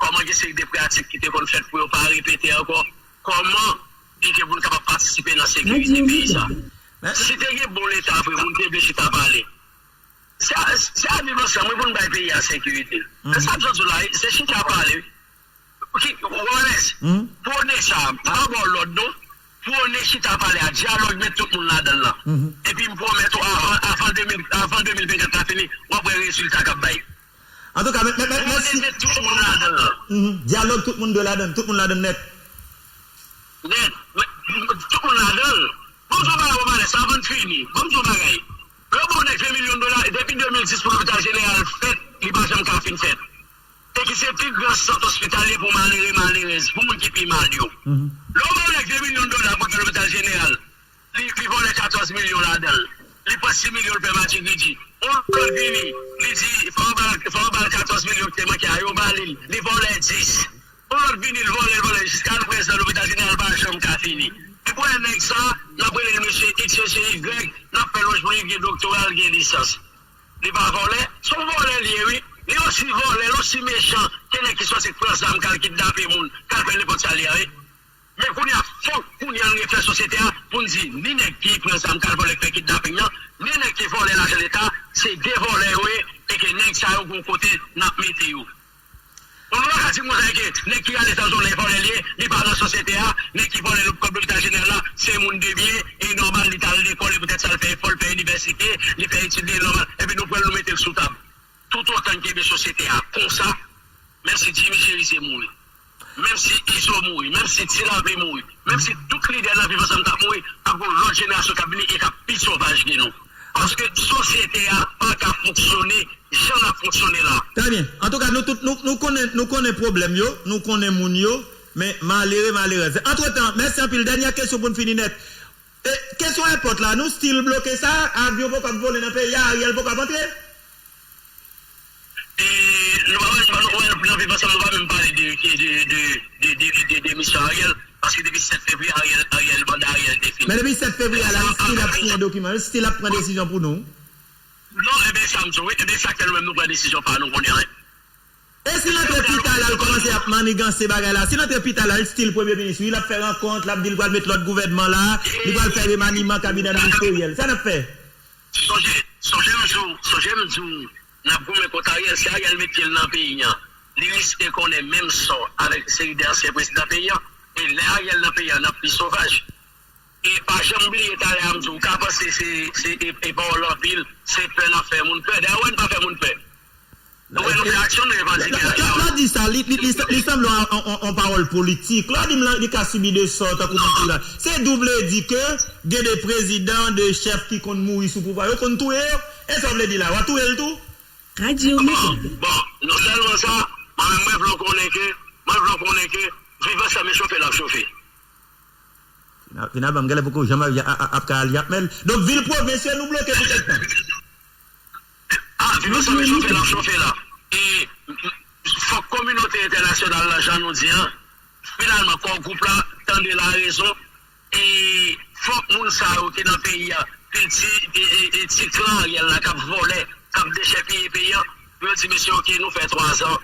kòman gen seri de pratik ki te konn fèt pou yo pa repete ankò, kòman e ke pou n kapab patisipe nan sekirite peyi sa. Si te gen bon leta vre, moun te vle chita pale. Se a, se a viv ansanm, wi, pou n bay peyi a sekirite. Men sa m sot di w la, se chita pale. Ki, Wallace, pwone sa, m pa ba w lòd non. Pwone chita pale a, dyalòg met tout moun ladan l lan. Epi m pwomèt ou, avan, avan de mil, avan de mil vennkat la fini, w ap wè rezilta k ap bay. Antouka, mè, mè, mè, mèsi. Pwone met tout moun ladan l lan. Dyalòg, tout moun dwe ladan l, tout moun ladan l nèt. Nèt. Tout moun ladan l. Ban m di w bagay, Wallace, avan n fini. Ban m di w bagay. Yo ba w nèg ven milyon dola, depi de mil dis pou lopital jeneral fèt, li pa janm ka fin fèt. E ki se pi gran sant ospitalye pou malere, malerèz, pou moun ki pi mal yo. Lè w ba w nèg ven milyon dola pou l fè lopital jeneral, li, li vòlè katòz milyon ladan l. Li pran sis milyon l fè matiridi. Yon lòt vini, li di, fò yo ba l, fò yo ba l katòz milyon ki te manke a, yo ba li l. Li vòlè dis. Yon lòt vini, l vòlè, l vòlè, jiska prezan, lopital jeneral pa janm ka fini. Epi w wè nèg sa, n ap rele l mesye X, mesye Y, n ap fè lòj pou li, gen doktora, l gen lisans. Li pa vòlè? Se yon vòlè l ye, wi. Li osi vòlè, l osi mechan ke nèg ki sòti k pran zam, k al kidnape moun, k al fè nenpòt sa l ye a, wi. Men kounye a, fòk kounye a n refè sosyete a pou n di, ni nèg ki pran zam k al vòlè k fè kidnaping nan, ni nèg ki vòlè lajan leta, se de vòlè yo ye, e ke nèg sa yo gon kote n ap mete yo. Bon, nou pa ka di konsa ke nèg ki rale zam sou nèg vòlè l ye, li pa nan sosyete a, nèg ki vòlè lòt kòb lopital jeneral la, se moun de byen, e nòmal li t al lekòl, e poutèt sa l fè efò, l fè inivèsite, li fè etid li, e nòmal, epi nou pran l nou mete l sou tab. Toutotan n kenbe sosyete a konsa, menm si Jimmy Chérizier mouri, menm si Izo mouri, menm si Ti Lapli mouri, menm si tout lidè nan Viv Ansanm t ap mouri, ap gen yon lòt jenerasyon k ap vini e k ap pi sovaj ke nou. Paske sosyete a pa ka fonksyone jan l ap fonksyone la. Trè byen. Antouka, nou tout, nou, nou konnen, nou konnen pwoblèm yo, nou konnen moun yo, men malere, malerèz. Antretan, mèsi anpil. Dènyè kesyon pou n fini nèt. E, kesyon èpòt la, nou still bloke sa, avyon poko ap vole nan peyi a, Ariel poko ap antre? E nou pa wè, nou pa wè, nan Viv Ansanm, nou pa menm pale de, de, de, de, de, de, de demisyon Ariel, paske depi sèt fevriye, Ariel, Ariel, manda Ariel te fini. Men depi sèt fevriye a la, li still ap siyen dokiman, li still ap pran desizyon pou nou. Non, e byen sa m di w, wi. E byen sa k fè nou menm nou pran desizyon pa nou, konnen anyen. E si l antre pita la, l kòmanse ap maniganse bagay la? Si l antre pita la, l still premye minis, wi, l ap fè rankont, l ap di l pral met lòt gouvènman la, li pral fè remaniman kabinè ministeryèl. Sa n ap fè? Sonje, sonje m di w, sonje m di w, n ap goumen kont Ariel. Si Ariel met pye l nan peyi a, li riske konnen menm sò avèk seri de ansyen prezidan peyi a. E lè Ariel nan peyi a, n ap pi sovaj. E pa janm bliye talè a m di w, w ka panse se, se e, e pawòl anpil, se pè n ap fè moun pè. Dayè, w wè n pa fè moun pè. Nou wè nou fè aksyon, nou revandike aksyon. Lè w di sa, li, li, li, li sanble yon, yon, yon, yon pawòl politik. Lè w di m lan, li ka sibi de sò, tankou moun ki la. Se di w vle di ke gen de prezidan, de chèf ki konn mouri sou pouvwa, yo konn touye yo? E sa w vle di la, w a touye l tou? Radyo Bon, Metwopòl. Bon, non sèlman sa, mwen menm mwen vle w konnen ke, mwen vle w konnen ke Viv Ansanm e chofe l ap chofe. Fina-, finalman, m genlè poko janm ap, ap, ap ka al Jakmèl. Donk, vil pwovens yo, nou bloke pou kèk tan. Ah, Viv Ansanm e chofe l ap chofe la. E fòk kominote entènasyonal la, jan nou di an, finalman, kò gwoup la tande larezon. E fòk moun sa yo ki nan peyi a, kilti, e, e, e ti klan Ariel la k ap vòlè, k ap dechèpiye peyi a, pou yo di, mesye, oke, nou fè twazan,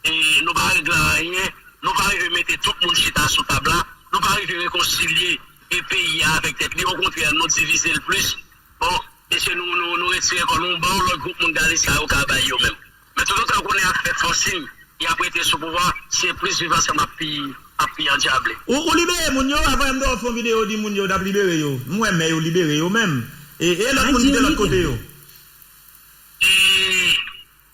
e nou pa regle anyen, nou pa rive mete tout moun chita sou tab la, nou pa rive rekonsilye e peyi a avèk tèt li, okontrè, nou divize l plis. Bon, mesye, nou, nou, nou retire kò nou, ban yon lòt gwoup moun gade sa yo ka bay yo menm. Men toutotan yo konnen y ap fè fòsin, y ap rete sou pouvwa, se plis Viv Ansanm ap pi, ap pi andyablé. Ou, ou libere moun yo, avan yè m te wè w fè yon videyo, di moun yo w t ap libere yo. M wè mè yo libere yo menm. E, e lòt moun ki te lòt kote yo? E,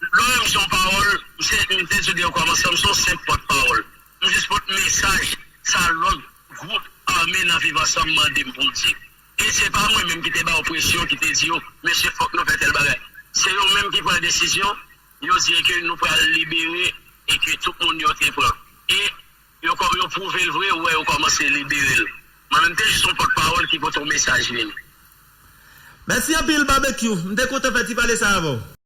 lè w wè m se yon pawòl, m se, m te di w depi okòmansman, m se yon senp pòtpawòl. M jis pote mesaj sa lòt gwoup ame nan Viv Ansanm mande m pou m di. E se pa mwen menm ki te ba yo presyon, ki te di yo, mesye, fòk nou fè tèl bagay. Se yo menm ki pran desizyon, yo di ke nou pral libere e ke tout moun yo te pran. E yo kò-, yo pwouve l vre, ou wè yo kòmanse libere l. Mwen menm te jis yon pòtpawòl ki pote yon mesaj vini. Mèsi anpil, Babekyou. M te kontan fè ti pale sa avè w.